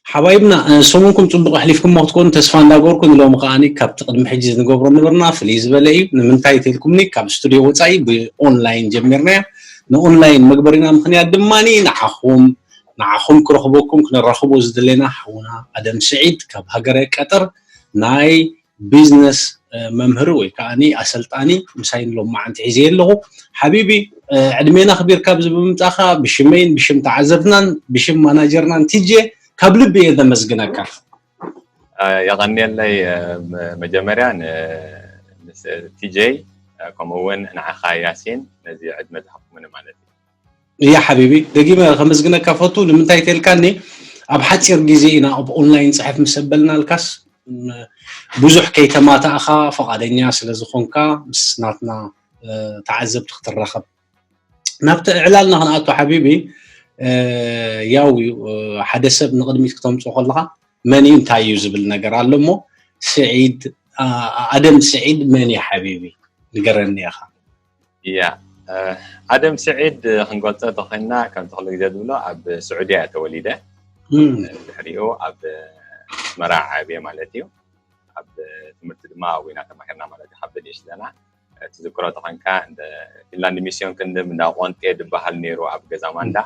ሓባይብና፣ ሰሙንኩም ጽቡቕ ኣሕሊፍኩሞ ክትኮኑ ተስፋ እንዳገበርኩ፣ ንሎሚ ከዓኒ ካብቲ ቅድሚ ሕጂ ንገብሮ ነበርና ፍልይ ዝበለ እዩ። ንምንታይ ተልኩምኒ፣ ካብ ስቱድዮ ወጻኢ ብኦንላይን ጀሚርናዮ። ንኦንላይን መግበሪና ምኽንያት ድማ ንዓኹም ንዓኹም ክረኽበኩም ክነራኽቦ ዝደለና ሓውና ኣደም ስዒድ ካብ ሃገረ ቀጠር ናይ ቢዝነስ መምህር ወይ ከዓኒ ኣሰልጣኒ ምሳይ ንሎማዓንቲ ሒዘ ኣለኹ። ሓቢቢ፣ ዕድሜና ክቢርካ ኣብዚ ብምምጻኻ ብሽመይን ብሽም ተዓዘብትናን ብሽም ማናጀርናን ቲጄ ካብ ልቢ እየ ዘመስግነካ። የቐንየለይ። መጀመርያ ምስ ቲጄ ከምኡ እውን ንዓኻ ያሲን ነዚ ዕድመ ዝሃብኩምኒ ማለት እዩ። እያ ሓቢቢ፣ ደጊመ ከመስግነካ ፈቱ። ንምንታይ ተልካኒ፣ ኣብ ሓፂር ግዜ ኢና ኣብ ኦንላይን ፅሕፍ ምስ ኣበልናልካስ ብዙሕ ከይተማታእኻ ፈቓደኛ ስለ ዝኾንካ ምስ ናትና ተዓዘብቲ ክትራኸብ። ናብቲ ዕላልና ክንኣቱ ሓቢቢ፣ ያው ሓደ ሰብ ንቕድሚት ክተምፅኦ ከለኻ መን እዩ እንታይ እዩ ዝብል ነገር ኣሎ እሞ፣ ስዒድ ኣደም ስዒድ መን እዩ ሓቢቢ? ንገረኒ ኢኻ። እያ ኣደም ስዒድ ክንገልፆ ተኮይና ከምቲ ኩሉ ግዜ ዝብሎ ኣብ ስዑድያ እየ ተወሊደ። ድሕሪኡ ኣብ ኣስመራ ዓብየ ማለት እዩ። ኣብ ትምህርቲ ድማ ኣብኡ ኢና ተማሂርና ማለት እዩ። ካብ ብንእሽለና ትዝክሮ ተኮንካ ፊንላንድ ሚስዮን ክንድም እንዳ ቆንጤ ዝበሃል ነይሩ ኣብ ገዛ ማንዳ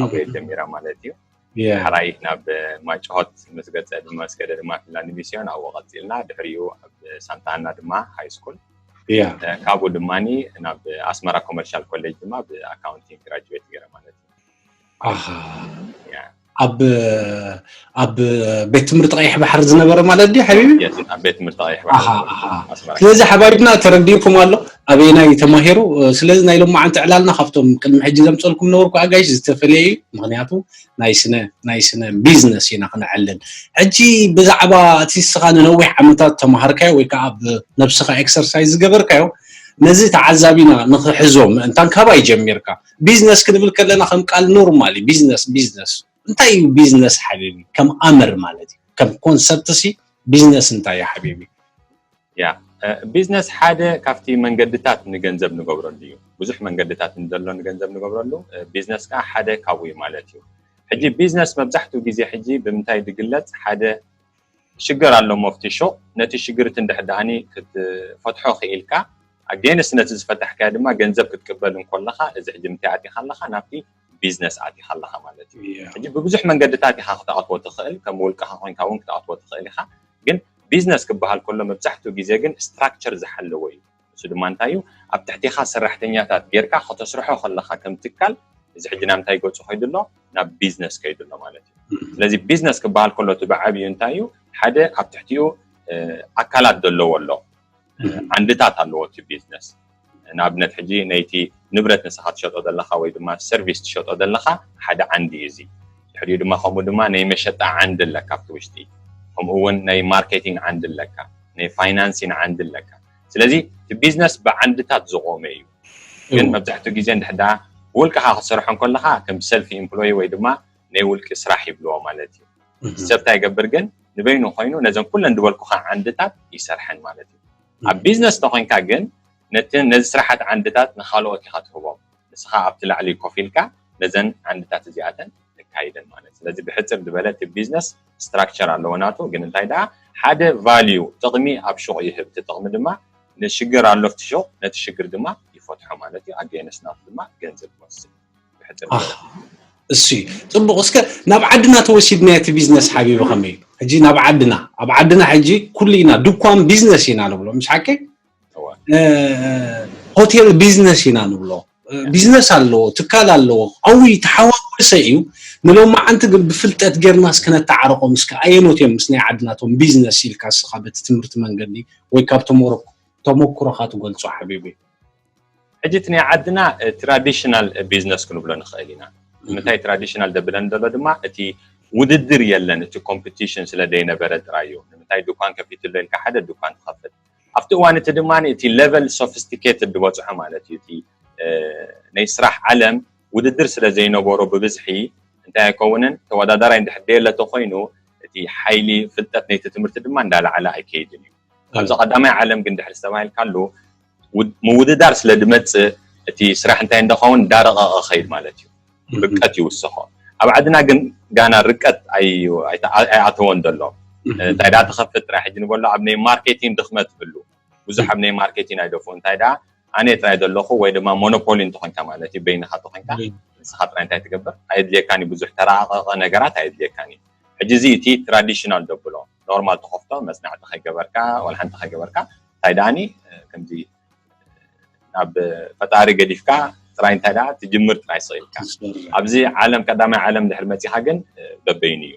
ኣብኡ ጀሚራ ማለት እዩ። ሕራይ ናብ ማጭሆት ምስ ገፀ ድማ ስከደ ድማ ፊንላንድ ሚስዮን ኣብኡ ቀፂልና ድሕሪኡ ኣብ ሳንታ ኣና ድማ ሃይ ስኩል ካብኡ ድማ ናብ ኣስመራ ኮመርሻል ኮሌጅ ድማ ብኣካውንቲንግ ግራጁዌት ገይረ ማለት እዩ። ኣብ ኣብ ቤት ትምህርቲ ቀይሕ ባሕሪ ዝነበረ ማለት ድዩ ሓቢቢ? ኣብ ቤት ትምህርቲ ቀይሕ ባሕሪ። ስለዚ ሓባይብና ተረዲእኩም ኣሎ ኣበየናይ ተማሂሩ። ስለዚ ናይ ሎማዓንቲ ዕላልና ካብቶም ቅድሚ ሕጂ ዘምፀልኩም ነበርኩ ኣጋይሽ ዝተፈለየ እዩ። ምክንያቱ ናይ ስነ ናይ ስነ ቢዝነስ ኢና ክነዕልል። ሕጂ ብዛዕባ እቲ ንስኻ ንነዊሕ ዓመታት ተማሃርካዮ ወይ ከዓ ኣብ ነብስኻ ኤክሰርሳይዝ ዝገበርካዮ ነዚ ተዓዛቢና ንክሕዞ ምእንታን ካባይ ጀሚርካ ቢዝነስ ክንብል ከለና ከም ቃል ኖርማል እዩ። ቢዝነስ ቢዝነስ እንታይ እዩ ቢዝነስ ሓቢቢ? ከም ኣምር ማለት እዩ። ከም ኮንሰፕት ሲ ቢዝነስ እንታይ እዩ ሓቢቢ? ያ ቢዝነስ ሓደ ካብቲ መንገድታት ንገንዘብ ንገብረሉ እዩ። ብዙሕ መንገድታት እንዘሎ ንገንዘብ ንገብረሉ ቢዝነስ ከዓ ሓደ ካብኡ እዩ ማለት እዩ። ሕጂ ቢዝነስ መብዛሕትኡ ግዜ ሕጂ ብምንታይ ዝግለፅ? ሓደ ሽግር ኣሎ መፍትሾ ነቲ ሽግር እቲ እንድሕር ደኣኒ ክትፈትሖ ክኢልካ ኣጌንስ ነቲ ዝፈታሕካዮ ድማ ገንዘብ ክትቅበል እንኮለካ እዚ ሕጂ ምንታይ ኣቲካ ኣለካ ናብቲ ቢዝነስ ኣቲካ ኣለካ ማለት እዩ። ሕጂ ብብዙሕ መንገድታት ኢካ ክትኣትዎ ትክእል ከም ውልቅካ ኮይንካ እውን ክትኣትዎ ትክእል ኢካ። ግን ቢዝነስ ክበሃል ከሎ መብዛሕትኡ ግዜ ግን ስትራክቸር ዝሓለወ እዩ። እሱ ድማ እንታይ እዩ ኣብ ትሕቲካ ሰራሕተኛታት ጌርካ ከተስርሖ ከለካ ከም ትካል እዚ ሕጂ ናብ እንታይ ገፁ ከይዱ ኣሎ ናብ ቢዝነስ ከይዱ ኣሎ ማለት እዩ። ስለዚ ቢዝነስ ክበሃል ከሎ እቲ ብዓብዩ እንታይ እዩ ሓደ ኣብ ትሕቲኡ ኣካላት ዘለዎ ኣሎ ዓንድታት ኣለዎ እቲ ቢዝነስ። ንኣብነት ሕጂ ነይቲ ንብረት ንስኻ ትሸጦ ዘለኻ ወይ ድማ ሰርቪስ ትሸጦ ዘለኻ ሓደ ዓንዲ እዩ እዚ። ድሕሪኡ ድማ ከምኡ ድማ ናይ መሸጣ ዓንዲ ኣለካ ኣብቲ ውሽጢ ከምኡ እውን ናይ ማርኬቲንግ ዓንዲ ኣለካ ናይ ፋይናንሲን ዓንዲ ኣለካ። ስለዚ እቲ ቢዝነስ ብዓንድታት ዝቆመ እዩ። ግን መብዛሕትኡ ግዜ እንድሕዳ ውልቅኻ ክትሰርሖ እንከለኻ ከም ሰልፍ ኢምፕሎይ ወይ ድማ ናይ ውልቂ ስራሕ ይብልዎ ማለት እዩ። ሰብ እንታይ ይገብር ግን ንበይኑ ኮይኑ ነዘን ኩለን ዝበልኩኻ ዓንድታት ይሰርሐን ማለት እዩ። ኣብ ቢዝነስ ተኾይንካ ግን ነቲ ነዚ ስራሓት ዓንድታት ንኻልኦት ኢኻ ትህቦም። ንስኻ ኣብቲ ላዕሊ ኮፍ ኢልካ ነዘን ዓንድታት እዚኣተን ተካይደን ማለት። ስለዚ ብሕፅር ዝበለ እቲ ቢዝነስ ስትራክቸር ኣለዎ ናቱ። ግን እንታይ ደኣ ሓደ ቫልዩ ጥቕሚ ኣብ ሹቕ ይህብ። እቲ ጥቕሚ ድማ ንሽግር ኣሎ ኣብቲ ሹቕ፣ ነቲ ሽግር ድማ ይፈትሖ ማለት እዩ። ኣገይነስ ናቱ ድማ ገንዘብ ይወስድ። ብሕፅር ዝበለ እሱ ጽቡቕ። እስከ ናብ ዓድና ተወሲድና እቲ ቢዝነስ ሓቢቢ ከመይ እዩ? ሕጂ ናብ ዓድና ኣብ ዓድና ሕጂ ኩሉ ኢና ድኳን ቢዝነስ ኢና ንብሎ፣ ምሽ ሓቂ? ሆቴል ቢዝነስ ኢና ንብሎ። ቢዝነስ ኣለዎ፣ ትካል ኣለዎ፣ ዓብዪ ተሓዋወሰ እዩ። ንሎማዓንቲ ግን ብፍልጠት ጌርናስ ክነተዓርቆም እስከ ኣየኖት እዮም ምስ ናይ ዓድናቶም ቢዝነስ ኢልካ እስኻ በቲ ትምህርቲ መንገዲ ወይ ካብ ተመክሮኻ ትገልጾ ሓቢቢ? ሕጂ እቲ ናይ ዓድና ትራዲሽናል ቢዝነስ ክንብሎ ንኽእል ኢና። ንምንታይ ትራዲሽናል ደብለን ዘሎ ድማ እቲ ውድድር የለን፣ እቲ ኮምፒቲሽን ስለ ዘይነበረ ጥራይ እዩ። ንምንታይ ድኳን ከፊትሎ ኢልካ ሓደ ድኳን ትኸፍት። ኣብቲ እዋን እቲ ድማ እቲ ሌቨል ሶፊስቲኬትድ ዝበፅሖ ማለት እዩ። እቲ ናይ ስራሕ ዓለም ውድድር ስለ ዘይነበሮ ብብዝሒ እንታይ ኣይከውንን፣ ተወዳዳራይ እንድሕር ደየለ ተኮይኑ እቲ ሓይሊ ፍልጠት ናይቲ ትምህርቲ ድማ እንዳለዓለ ኣይከይድን እዩ። ኣብዚ ቀዳማይ ዓለም ግን ድሕር ዝተባሂልካሉ ምውድዳር ስለ ድመፅእ እቲ ስራሕ እንታይ እንደኸውን እንዳረቐቐ ኸይድ ማለት እዩ። ርቀት ይውስኾ። ኣብ ዓድና ግን ጋና ርቀት ኣይኣተወን ዘሎ። እንታይ ዳ ተኸፍት ጥራይ ሕጂ ንበሎ ኣብ ናይ ማርኬቲንግ ድኽመት ህሉ ብዙሕ ኣብ ናይ ማርኬቲንግ ኣይደፉ እንታይ ዳ ኣነ ጥራይ ዘለኹ ወይ ድማ ሞኖፖሊ እንተኾንካ ማለት እዩ በይንኻ ተኾንካ ንስኻ ጥራይ እንታይ ትገብር ኣየድልየካን ብዙሕ ተራቐቐ ነገራት ኣየድልየካን እዩ። ሕጂ እዚ እቲ ትራዲሽናል ደብሎ ኖርማል ተኸፍቶ መጽናዕቲ ከይገበርካ ዋላ ሓንቲ ከይገበርካ እንታይ ደኣኒ ከምዚ ናብ ፈጣሪ ገዲፍካ ጥራይ እንታይ ደኣ ትጅምር ጥራይ ስቕ ኢልካ ኣብዚ ዓለም ቀዳማይ ዓለም ድሕር መጺኻ ግን በበይኑ እዩ።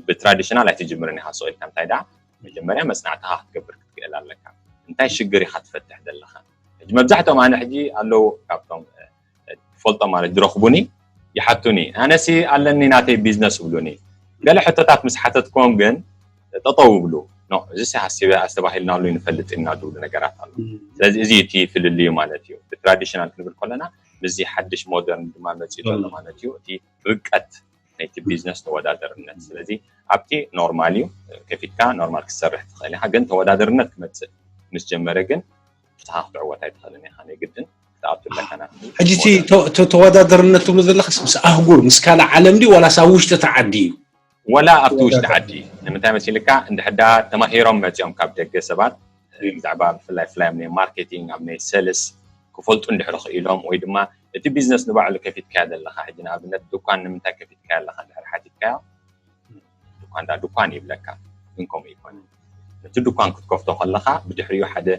ብትራዲሽናል ኣይትጅምርን ኢኻ ስቕ ኢልካ እንታይ ደኣ መጀመርያ መጽናዕትኻ ክትገብር ክትክእል ኣለካ። እንታይ ሽግር ኢኻ ትፈትሕ ዘለኻ? ሕጂ መብዛሕትኦም ኣነ ሕጂ ኣለዉ ካብቶም ትፈልጦም ማለት ዝረኽቡኒ ይሓቱኒ ኣነሲ ኣለኒ ናተይ ቢዝነስ ይብሉኒ። ገለ ሕቶታት ምስ ሓተትክዎም ግን ጠጠው ይብሉ። ኖ እዚሲ ሓሲበ ኣስተባሂልናሉ ይንፈልጥ ኢና ዝብሉ ነገራት ኣሎ። ስለዚ እዚ እቲ ፍልልዩ ማለት እዩ። ብትራዲሽናል ክንብል ከለና ምስዚ ሓድሽ ሞደርን ድማ መፂኡ ዘሎ ማለት እዩ። እቲ ርቀት ናይቲ ቢዝነስ ተወዳደርነት። ስለዚ ኣብቲ ኖርማል እዩ ከፊትካ ኖርማል ክትሰርሕ ትኽእል ኢኻ፣ ግን ተወዳደርነት ክመፅእ ምስ ጀመረ ግን ብስኻ ክትዕወት ኣይትኽእልን ኢኻ። ናይ ግድን ክትኣቱ ኣለካ ናብቲ ሕጂ እቲ ሞደርን። ተ- ተ- ተወዳደርነት ትብሎ ዘለኻስ ምስ ኣህጉር ምስ ካልእ ዓለም ድዩ ዋላስ ኣብ ውሽጢ እቲ ዓዲ እዩ? ወላ ኣብቲ ውሽጢ ዓዲ ንምንታይ መሲልካ እንድሕዳ ተማሂሮም መፂኦም ካብ ደገ ሰባት ብዛዕባ ብፍላይ ፍላይ ኣብ ናይ ማርኬቲንግ ኣብ ናይ ሰልስ ክፈልጡ እንድሕሪ ክኢሎም ወይ ድማ እቲ ቢዝነስ ንባዕሉ ከፊትካዮ ዘለካ ሕጂ ንኣብነት ድኳን ንምንታይ ከፊትካዮ ኣለካ እንድሕር ሓቲትካዮ ድኳን ዳ ድኳን ይብለካ ግን ከምኡ ይኮነ። እቲ ድኳን ክትከፍቶ ከለካ ብድሕሪኡ ሓደ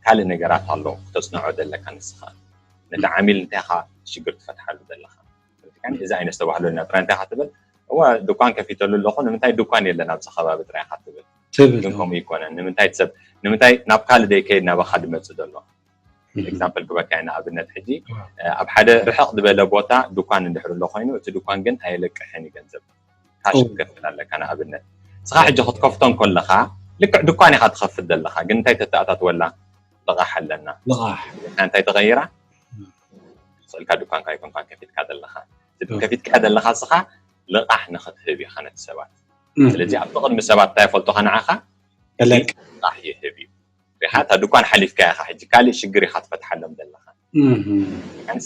ካልእ ነገራት ኣሎ ክተፅንዖ ዘለካ ንስካ ነቲ ዓሚል እንታይ ኢኻ ሽግር ትፈትሓሉ ዘለካ እዚ ኣይነስተባህለልና ጥራይ እንታይ ኢኻ ትብል እዋ ድኳን ከፊተሉ ኣለኹ ንምንታይ ድኳን የለን ኣብዚ ከባቢ ጥራይ ኢኻ ትብል ትብል ግን ከምኡ ይኮነን ንምንታይ ሰብ ንምንታይ ናብ ካልእ ዘይከይድ ናባኻ ድመፅእ ዘሎ ኤግዛምፕል ክበካ ንኣብነት ሕጂ ኣብ ሓደ ርሕቕ ዝበለ ቦታ ድኳን እንድሕር ኣሎ ኮይኑ እቲ ድኳን ግን ኣየለቅሕን እዩ ገንዘብ ካሽ ትከፍል ኣለካ ንኣብነት ንስኻ ሕጂ ክትከፍቶ እንከለኻ ልክዕ ድኳን ኢኻ ትኸፍት ዘለኻ ግን እንታይ ተተኣታትወላ ልቓሕ ኣለና ልቓሕ እንታይ ተቐይራ ስእልካ ድኳንካ ኣይኮንካን ከፊትካ ዘለኻ ከፊትካ ዘለኻ ንስኻ ልቓሕ ንኽትህብ ኢኻ ነቲ ሰባት ስለዚ ኣብቲ ቅድሚ ሰባት እንታይ ፈልጡኻ ንዓኻ ልቓሕ ይህብ እዩ ሪኻ እታ ድኳን ሓሊፍካ ኢኻ ሕጂ ካልእ ሽግር ኢኻ ትፈትሓሎም ዘለኻ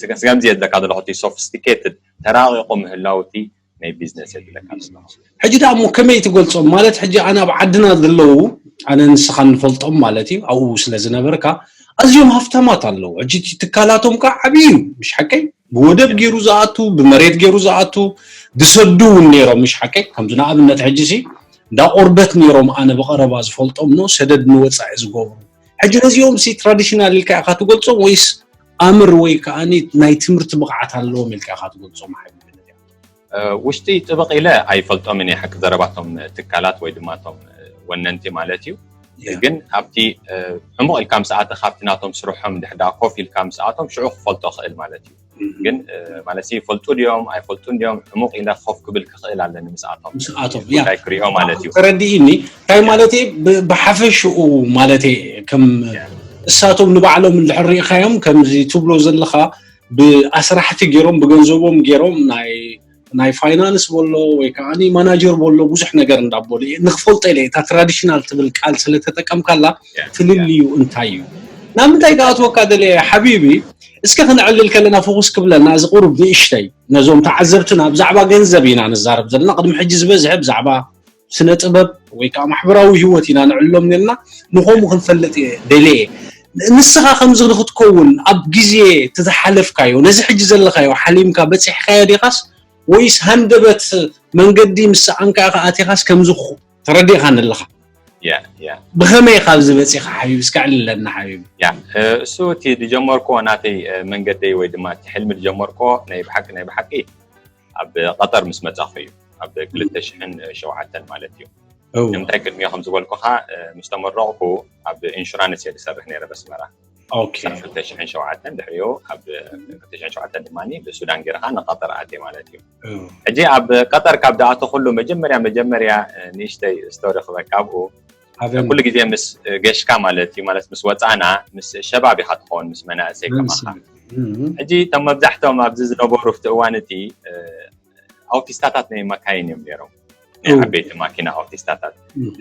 ስጋምዚ የድለካ ዘለኹ እቲ ሶፊስቲኬትድ ተራቂቑ ምህላው እቲ ናይ ቢዝነስ የድለካ ዘለኹ ሕጂ ደኣ እሞ ከመይ ትገልፆም ማለት ሕጂ ኣነ ኣብ ዓድና ዘለዉ ኣነ ንስኻ ንፈልጦም ማለት እዩ ኣብኡ ስለ ዝነበርካ ኣዝዮም ሃፍታማት ኣለዉ ሕጂ ትካላቶም ከዓ ዓብዩ እዩ ምሽ ሓቀይ ብወደብ ገይሩ ዝኣቱ ብመሬት ገይሩ ዝኣቱ ዝሰዱ እውን ነይሮም ምሽ ሓቀይ ከምዚ ንኣብነት ሕጂ ሲ እንዳ ቆርበት ነይሮም ኣነ ብቐረባ ዝፈልጦም ኖ ሰደድ ንወፃኢ ዝገብሩ ሕጂ ነዚኦም ሲ ትራዲሽናል ኢልካ ኢኻ ትገልፆም ወይስ ኣምር ወይ ከዓ ናይ ትምህርቲ ብቕዓት ኣለዎም ኢልካ ኢኻ ትገልፆም ሓቢቢ ነዚኦም ውሽጢ ጥብቕ ኢለ ኣይፈልጦምን እየ ሓቂ ዘረባቶም ትካላት ወይ ድማ ቶም ወነንቲ ማለት እዩ ግን ኣብቲ ዕሙቕ ኢልካ ምስ ኣተኻ ኣብቲ ናቶም ስርሖም ድሕዳ ኮፍ ኢልካ ምስ ኣቶም ሽዑ ክፈልጦ ክእል ማለት እዩ ግን ማለት ይፈልጡ ድዮም ኣይፈልጡ ድዮም ዕሙቕ ኢለ ኮፍ ክብል ክኽእል ኣለኒ ምስ ኣቶም ምስ ኣቶም ጉዳይ ክሪኦ ማለት እዩ ተረዲእኒ እንታይ ማለት ብሓፈሽኡ ማለት ከም እሳቶም ንባዕሎም እንድሕር ርኢኻዮም ከምዚ ትብሎ ዘለኻ ብኣስራሕቲ ገይሮም ብገንዘቦም ገይሮም ናይ ናይ ፋይናንስ በሎ ወይ ከዓ ማናጀር በሎ ብዙሕ ነገር እንዳበሉ ንክፈልጦ ኢለ እታ ትራዲሽናል ትብል ቃል ስለተጠቀምካላ ፍልልዩ እንታይ እዩ ናብ ምንታይ ክኣትወካ ደለ ሓቢቢ እስከ ክንዕልል ከለና ፎኩስ ክብለና እዚ ቁሩብ ንእሽተይ ነዞም ተዓዘብትና ብዛዕባ ገንዘብ ኢና ንዛረብ ዘለና ቅድሚ ሕጂ ዝበዝሐ ብዛዕባ ስነ ጥበብ ወይ ከዓ ማሕበራዊ ህይወት ኢና ንዕሎም ነና ንኸምኡ ክንፈልጥ ደልየ ንስኻ ከምዚ ንክትከውን ኣብ ግዜ ተዝሓለፍካዮ ነዚ ሕጂ ዘለኻዮ ሓሊምካ በፂሕካዮ ዲኻስ ወይስ ሃንደበት መንገዲ ምስ ሰኣንካ ኢኻ ኣቲኻስ ከምዚ ተረዲእካ ኣለኻ ያ ያ ብኸመይ ኢኻ ኣብዚ በፂኻ ሓቢብ እስከ ዕልለና ሓቢብ ያ እሱ እቲ ዝጀመርኮ ናተይ መንገደይ ወይ ድማ እቲ ሕልሚ ዝጀመርኮ ናይ ብሓቂ ናይ ብሓቂ ኣብ ቀጠር ምስ መጻኹ እዩ ኣብ ክልተ ሽሕን ሸውዓተን ማለት እዩ ንምንታይ ቅድሚዮ ከም ዝበልኩኻ ምስ ተመረቕኩ ኣብ ኢንሹራንስ እየ ዝሰርሕ ነይረ በስመራ ክልተ ሽሕን ሸውዓተን ድሕሪኡ ኣብ ክልተ ሽሕን ሸውዓተን ድማ ብሱዳን ገይርካ ንቀጠር ኣትየ ማለት እዩ ሕጂ ኣብ ቀጠር ካብ ዝኣተኹሉ መጀመርያ መጀመርያ ንእሽተይ ስቶሪ ክበካ ኣብኡ ኩሉ ግዜ ምስ ገሽካ ማለት እዩ ማለት ምስ ወፃና ምስ ሸባብ ኢኻ ትኸውን ምስ መናእሰይ ከማኻ ሕጂ እቶም መብዛሕትኦም ኣብዚ ዝነበሩ ኣብቲ እዋን እቲ ኣውቲስታታት ናይ መካይን እዮም ነይሮም ናይ ዓበይቲ ማኪና ኣውቲስታታት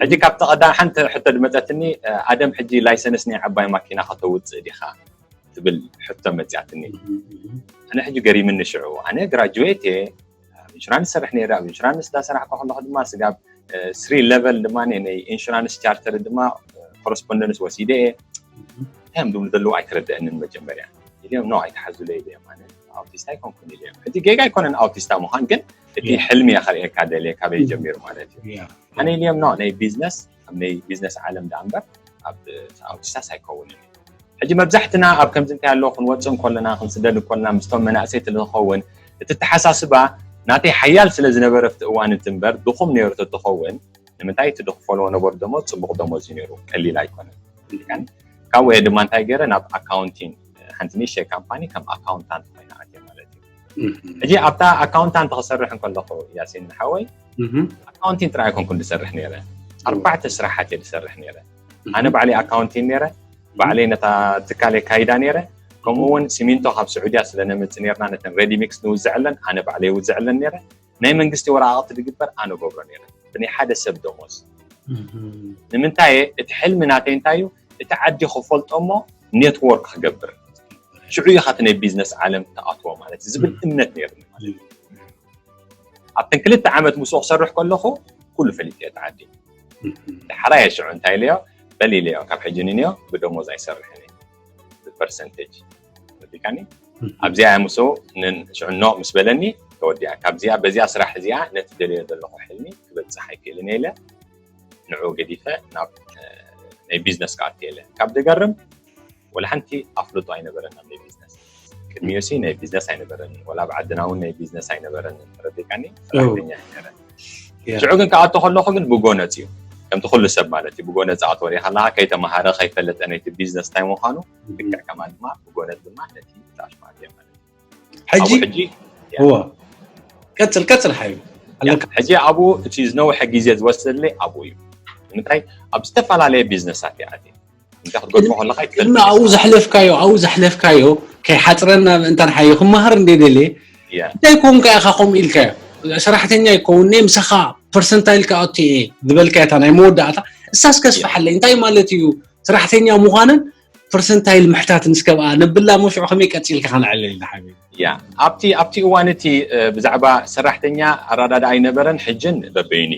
ሕጂ ካብቲ ቀዳም ሓንቲ ሕቶ ዝመፀትኒ ኣደም ሕጂ ላይሰንስ ናይ ዓባይ ማኪና ከተውፅእ ዲኻ ትብል ሕቶ መፅያትኒ ኣነ ሕጂ ገሪምኒ ሽዑ ኣነ ግራጁዌት እየ ኣብ ኢንሹራንስ ሰርሕ ነይረ ኣብ ኢንሹራንስ ዳሰራሕኩ ከለኹ ድማ ስጋብ ስሪ ለቨል ድማ ናይ ኢንሹራንስ ቻርተር ድማ ኮረስፖንደንስ ወሲደ እየ እንታይ እዮም ዝብሉ ዘለዉ ኣይተረደአንን መጀመርያ ኢልዮም ኖ ኣይተሓዙለ ኢለ እዮም ኣነ ኣውቲስት ኣይኮንኩን ኢለ እዮም ሕጂ ጌጋ ኣይኮነን ኣውቲስታ ምዃን ግን እቲ ሕልሚ እየ ከርእየካ ደልየ ካበይ ጀሚሩ ማለት እዩ ኣነ ኢልዮም ኖ ናይ ቢዝነስ ኣብ ናይ ቢዝነስ ዓለም ዳ እምበር ኣብ ኣውቲስታስ ኣይከውንን እዩ ሕጂ መብዛሕትና ኣብ ከምዚ እንታይ ኣለዎ ክንወፅእ እንከለና ክንስደድ እንከለና ምስቶም መናእሰይ ትልኸውን እቲ ተሓሳስባ ናተይ ሓያል ስለ ዝነበረ ኣብቲ እዋን እቲ እምበር ድኹም ነይሩ ተትኸውን ንምንታይ እቲ ድኽፈልዎ ነበሩ ደሞዝ ፅቡቕ ደሞዝ እዩ ነይሩ ቀሊል ኣይኮነን ካብኡ እየ ድማ እንታይ ገይረ ናብ ኣካውንቲን ሓንቲ ንእሽተይ ካምፓኒ ከም ኣካውንታንት ኮይነ ኣትየ ማለት እዩ ሕጂ ኣብታ ኣካውንታንት ክሰርሕ እንከለኹ ያሲን ንሓወይ ኣካውንቲን ጥራይ ኣይኮንኩን ዝሰርሕ ነይረ ኣርባዕተ ስራሓት እየ ዝሰርሕ ነይረ ኣነ ባዕለይ ኣካውንቲን ነይረ ባዕለይ ነታ ትካል የካይዳ ነይረ ከምኡ እውን ሲሚንቶ ካብ ስዑድያ ስለ ነምፅ ነርና ነተን ሬዲ ሚክስ ንውዝዐለን ኣነ ባዕለይ ውዝዐለን ነይረ ናይ መንግስቲ ወረቃቅቲ ዝግበር ኣነ ገብሮ ነይረ ብናይ ሓደ ሰብ ደሞዝ ንምንታይ እቲ ሕልሚ ናተይ እንታይ እዩ እቲ ዓዲ ክፈልጦ እሞ ኔትወርክ ክገብር ሽዑ ኢኻ እቲ ናይ ቢዝነስ ዓለም ትኣትዎ ማለት ዝብል እምነት ነይርኒ ማለት ኣብተን ክልተ ዓመት ምስኡ ክሰርሕ ከለኹ ኩሉ ፈሊጥ እየ ተዓዲ ሓራየ ሽዑ እንታይ ኢለዮ በል ኢለዮ ካብ ሕጂ ንንዮ ብደሞዝ ኣይሰርሕን እየ ብፐርሰንቴጅ ተረዲካኒ ኣብዚኣ እያ ምስኡ ሽዑ ኖ ምስ በለኒ ተወዲኣ ካብዚኣ በዚኣ ስራሕ እዚኣ ነቲ ደልዮ ዘለኹ ሕልሚ ክበፅሕ ኣይክእልን እየ ኢለ ንዑ ገዲፈ ናብ ናይ ቢዝነስ ክኣቲ እየ ኢለ ካብ ዝገርም ወላ ሓንቲ ኣፍልጦ ኣይነበረን ኣብ ናይ ቢዝነስ ቅድሚኡ ሲ ናይ ቢዝነስ ኣይነበረን ወላ ኣብ ዓድና እውን ናይ ቢዝነስ ኣይነበረን ተረዲካኒ ሰራሕተኛ ኣይነበረን ሽዑ ግን ክኣቶ ከለኹ ግን ብጎነፅ እዩ ከምቲ ኩሉ ሰብ ማለት እዩ ብጎነፅ ኣቶ ሪኢኻ ኣለካ ከይተማሃረ ከይፈለጠ ናይቲ ቢዝነስ እንታይ ምዃኑ ልክዕ ከማ ድማ ብጎነፅ ድማ ነቲ ጣሽ ማለት እየ ማለት ሕጂ ሕጂ እዋ ቀፅል ቀፅል ሓዩ ኣለካ ሕጂ ኣብኡ እቲ ዝነውሐ ግዜ ዝወሰደለይ ኣብኡ እዩ ንምንታይ ኣብ ዝተፈላለየ ቢዝነሳት እየ ኣትየ እንታይ ክትገጥሞ ከለካ ቅድሚ ኣይትፈልጥ ኣብኡ ዘሕለፍካዮ ኣብኡ ዘሕለፍካዮ ከይሓፅረና ምእንታን ሓዮ ክመሃር እንደ ደልየ እያ እንታይ ኮንካ ኢኻ ከምኡ ኢልካዮ ሰራሕተኛ ይከውን ናይ ምሳኻ ፐርሰንታይል ክኣቱ እየ ዝበልካዮ እታ ናይ መወዳእታ እሳስ ከስፍሓለይ እንታይ ማለት እዩ ሰራሕተኛ ምዃንን ፐርሰንታይል ምሕታትን እስከ ብኣ ነብላ መሽዑ ከመይ ቀፂልካ ከነዕልል ኢና ሓቢቢ ያ ኣብቲ ኣብቲ እዋን እቲ ብዛዕባ ሰራሕተኛ ኣረዳድኣ ኣይነበረን ሕጅን በበይኑ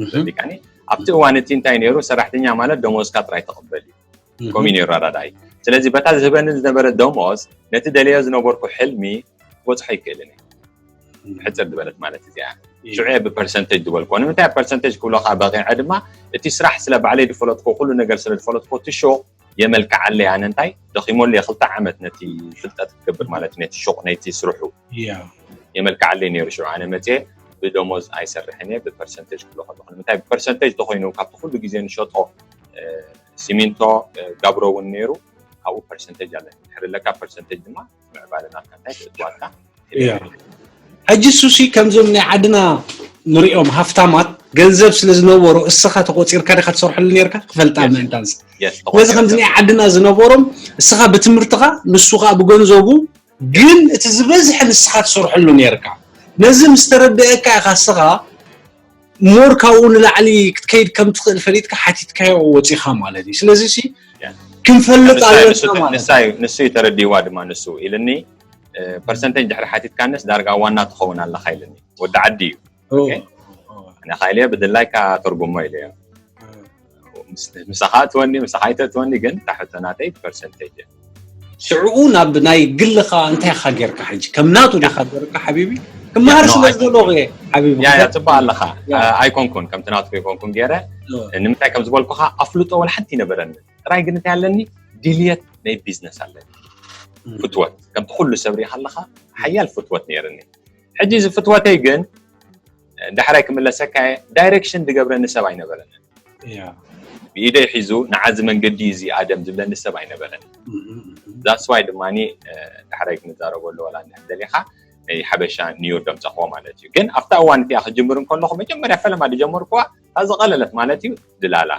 እዩ ዲካኒ ኣብቲ እዋን እቲ እንታይ ነይሩ ሰራሕተኛ ማለት ደሞዝካ ጥራይ ተቐበል እዩ ከምኡ ነይሩ ኣረዳዳይ ስለዚ በታ ዝህበኒ ዝነበረ ደሞዝ ነቲ ደለዮ ዝነበርኩ ሕልሚ ክበፅሖ ይክእልን እዩ ሕፅር ዝበለት ማለት እዚኣ ሽዑ ብፐርሰንቴጅ ዝበልኮ ንምንታይ ፐርሰንቴጅ ክብሎካ በቂዐ ድማ እቲ ስራሕ ስለ ባዕለይ ዝፈለጥኮ ኩሉ ነገር ስለ ዝፈለጥኮ እቲ ሾቅ የመልክዓለይ ኣነ እንታይ ደኺሞለይ ክልተ ዓመት ነቲ ፍልጠት ክገብር ማለት ነቲ ሾቅ ነይቲ ስርሑ የመልክዓለይ ነይሩ ሽዑ ኣነ መፅየ ብደሞዝ ኣይሰርሕን እየ ብፐርሰንቴጅ ክብሎ ከለኹ ንምንታይ ብፐርሰንቴጅ ተኮይኑ ካብቲ ኩሉ ግዜ ንሸጦ ሲሚንቶ ጋብሮ እውን ነይሩ ኣብኡ ፐርሰንቴጅ ኣለ ድሕሪ ለካ ፐርሰንቴጅ ድማ ምዕባለ ናትካ እንታይ ክእትዋካ ሕጂ ሱሲ ከምዞም ናይ ዓድና ንሪኦም ሃፍታማት ገንዘብ ስለ ዝነበሮ እስኻ ተቆፂርካ ዲኻ ትሰርሐሉ ነርካ ክፈልጣ ምእንታንስ ስለዚ ከምዚ ናይ ዓድና ዝነበሮም እስኻ ብትምህርትኻ ንሱ ከዓ ብገንዘቡ ግን እቲ ዝበዝሐ ንስኻ ትሰርሐሉ ነርካ ነዚ ምስ ተረደአካ ኢኻ እስኻ ሞር ካብኡ ንላዕሊ ክትከይድ ከም ትኽእል ፈሊጥካ ሓቲትካዮ ወፂኻ ማለት እዩ ስለዚ ሲ ክንፈልጥ ኣለና ማለት ንሱ እዩ ተረዲዋ ድማ ንሱ ኢልኒ ፐርሰንቴጅ ድሕሪ ሓቲትካነስ ዳርጋ ዋና ትኸውን ኣለኻ ኢልኒ ወዲ ዓዲ እዩ ኣነ ኻኢለ ብድላይካ ተርጉሞ ኢለዮ ምሳኻ ትወኒ ምሳኻ ኣይተትወኒ ግን ታሕቶ ናተይ ፐርሰንቴጅ ሽዕኡ ናብ ናይ ግልኻ እንታይ ኢኻ ጌርካ ሕጂ ከም ናቱ ዲኻ ጌርካ ሓቢቢ ክመሃር ስለ ዝደለኹ እየ ሓቢቢ ያ ያ ጽቡቅ ኣለኻ ኣይኮንኩን ከምቲ ናትኩ ኣይኮንኩን ገይረ ንምንታይ ከም ዝበልኩኻ ኣፍልጦ ወላ ሓንቲ ይነበረኒ ጥራይ ግን እንታይ ኣለኒ ድልየት ናይ ቢዝነስ ኣለኒ ፍትወት ከምቲ ኩሉ ሰብ ሪኢኻ ኣለኻ ሓያል ፍትወት ነይርኒ ሕጂ እዚ ፍትወተይ ግን ዳሕራይ ክምለሰካ እየ ዳይሬክሽን ዝገብረኒ ሰብ ኣይነበረንን ብኢደይ ሒዙ ንዓዚ መንገዲ እዚ ኣደም ዝብለኒ ሰብ ኣይነበረን that's why ድማ ዳሕራይ ክንዛረበሉ ወላ እንድሕር ደሊኻ ናይ ሓበሻ ኒውዮር ደምፀኽዎ ማለት እዩ ግን ኣብታ እዋን እቲኣ ክጅምር እንከለኹ መጀመርያ ፈለማ ዝጀመርኩዋ እታ ዝቐለለት ማለት እዩ ድላላ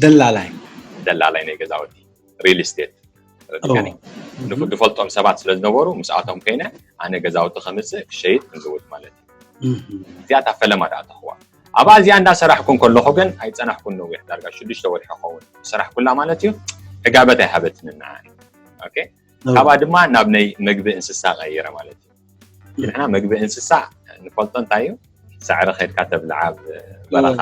ደላላይ ደላላይ ናይ ገዛውቲ ሪል ስቴት ተረዲካኒ ዝፈልጦም ሰባት ስለ ዝነበሩ ምስኣቶም ከይነ ኣነ ገዛውቲ ከምፅእ ክሸይጥ ክንልውጥ ማለት እዩ እዚኣ እታ ፈለማ ተኣተኽዋ ኣብኣ እዚኣ እንዳሰራሕኩ እንከለኹ ግን ኣይፀናሕኩን ነዊሕ ዳርጋ ሽዱሽተ ወርሒ ኸውን ዝሰራሕኩላ ማለት እዩ ዕጋበት ኣይሃበትንን ንዓኒ ካብኣ ድማ ናብ ናይ መግቢ እንስሳ ቀይረ ማለት እዩ ንሕና መግቢ እንስሳ ንፈልጦ እንታይ እዩ ሳዕሪ ከድካ ተብልዓ ኣብ በረኻ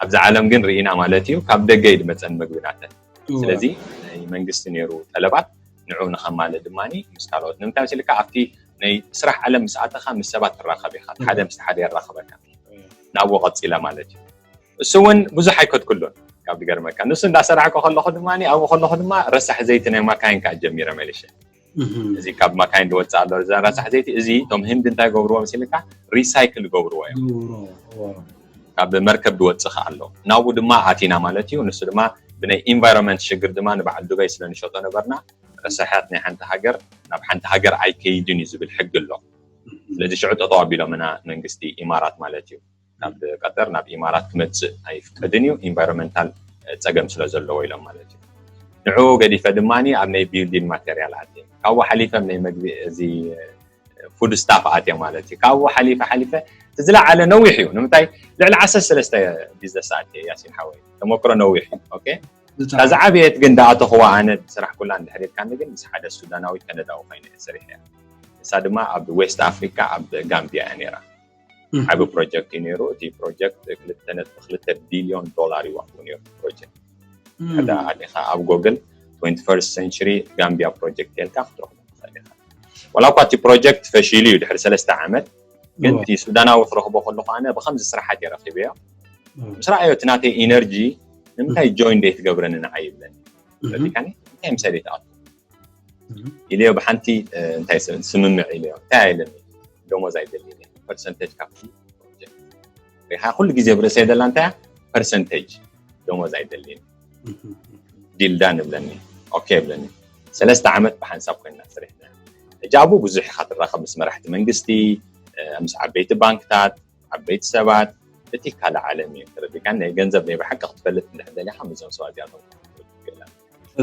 ኣብዚ ዓለም ግን ርኢና ማለት እዩ ካብ ደገ እዩ ዝመፀን መግቢ ናተን ስለዚ ናይ መንግስቲ ነይሩ ጠለባት ንዑ ንኸማልእ ድማ ምስ ካልኦት ንምንታይ መሲልካ ኣብቲ ናይ ስራሕ ዓለም ምስ ኣተኻ ምስ ሰባት ትራኸብ ኢኻ ሓደ ምስ ሓደ የራኽበካ ናብኡ ቀፂለ ማለት እዩ እሱ እውን ብዙሕ ኣይከድኩሉን ካብ ዝገርመካ ንሱ እንዳሰራሕኩ ከለኹ ድማ ኣብኡ ከለኹ ድማ ረሳሕ ዘይቲ ናይ ማካይን ከዓ ጀሚረ መሊሸ እዚ ካብ ማካይን ዝወፅእ ኣሎ ረሳሕ ዘይቲ እዚ እቶም ህንዲ እንታይ ገብርዎ መሲልካ ሪሳይክል ገብርዎ እዮም ካብ መርከብ ዝወፅእ ከዓ ኣሎ ናብኡ ድማ ኣቲና ማለት እዩ ንሱ ድማ ብናይ ኢንቫይሮንመንት ሽግር ድማ ንበዓል ዱባይ ስለ ንሸጦ ነበርና ረሳሓት ናይ ሓንቲ ሃገር ናብ ሓንቲ ሃገር ኣይከይድን እዩ ዝብል ሕጊ ኣሎ ስለዚ ሽዑ ጠጠው ኣቢሎምና መንግስቲ ኢማራት ማለት እዩ ካብ ቀጠር ናብ ኢማራት ክመፅእ ኣይፍቀድን እዩ ኢንቫይሮንመንታል ፀገም ስለ ዘለዎ ኢሎም ማለት እዩ ንዑ ገዲፈ ድማ ኣብ ናይ ቢልዲንግ ማቴሪያል ኣትየ ካብኡ ሓሊፈ ናይ መግቢ እዚ ፉድ ስታፍ ኣትየ ማለት እዩ ካብኡ ሓሊፈ ሓሊፈ ዝለዓለ ነዊሕ እዩ ንምንታይ ልዕሊ ዓሰርተ ሰለስተ ቢዝነስ ኣትየ ያሲን ሓወይ ተመክሮ ነዊሕ እዩ ኦኬ እታ ዝዓበየት ግን ዳኣተኽዋ ኣነ ስራሕ ኩላ እንድሕር ኢልካኒ ግን ምስ ሓደ ሱዳናዊት ከነዳዊ ኮይነ እየ ሰሪሐ እያ ንሳ ድማ ኣብ ዌስት ኣፍሪካ ኣብ ጋምቢያ እያ ነይራ ዓቢ ፕሮጀክት እዩ ነይሩ እቲ ፕሮጀክት ክልተ ነጥቢ ክልተ ቢልዮን ዶላር ይዋክቡ ነይሩ ፕሮጀክት ሕዳ ኣሊኻ ኣብ ጎግል ትወንቲ ፈርስት ሴንቸሪ ጋምቢያ ፕሮጀክት የልካ ክትረኽቦ ትኽእል ኢኻ ዋላ እኳ እቲ ፕሮጀክት ፈሺሉ እዩ ድሕሪ ሰለስተ ዓመት ግን እቲ ሱዳናዊ ክረኽቦ ከለኹ ኣነ ብከምዚ ስራሓት እየ ረኺበዮ ምስ ረኣዮ እቲ ናተይ ኢነርጂ ንምንታይ ጆይን ደይ ትገብረኒ ንዓይ ይብለኒ ረዲካኒ እንታይ ምሳሌ ትኣቱ ኢለዮ ብሓንቲ እንታይ ስምምዕ ኢለዮ እንታይ ኣይለኒ ደሞዝ ኣይደልኒ ፐርሰንቴጅ ካብቲ ሪኻ ኩሉ ግዜ ብርእሰይ ዘላ እንታይ ፐርሰንቴጅ ደሞዝ ኣይደልኒ ዲልዳ ንብለኒ ኦኬ ይብለኒ ሰለስተ ዓመት ብሓንሳብ ኮይና ስሪሕና ሕጂ ኣብኡ ብዙሕ ኢኻ ትራኸብ ምስ መራሕቲ መንግስቲ ምስ ዓበይቲ ባንክታት ዓበይቲ ሰባት እቲ ካልእ ዓለም እዩ ተረዲካ ናይ ገንዘብ ናይ ብሓቂ ክትፈልጥ እንድሕር ደሊኻ ምስዞም ሰባት እዚኣቶም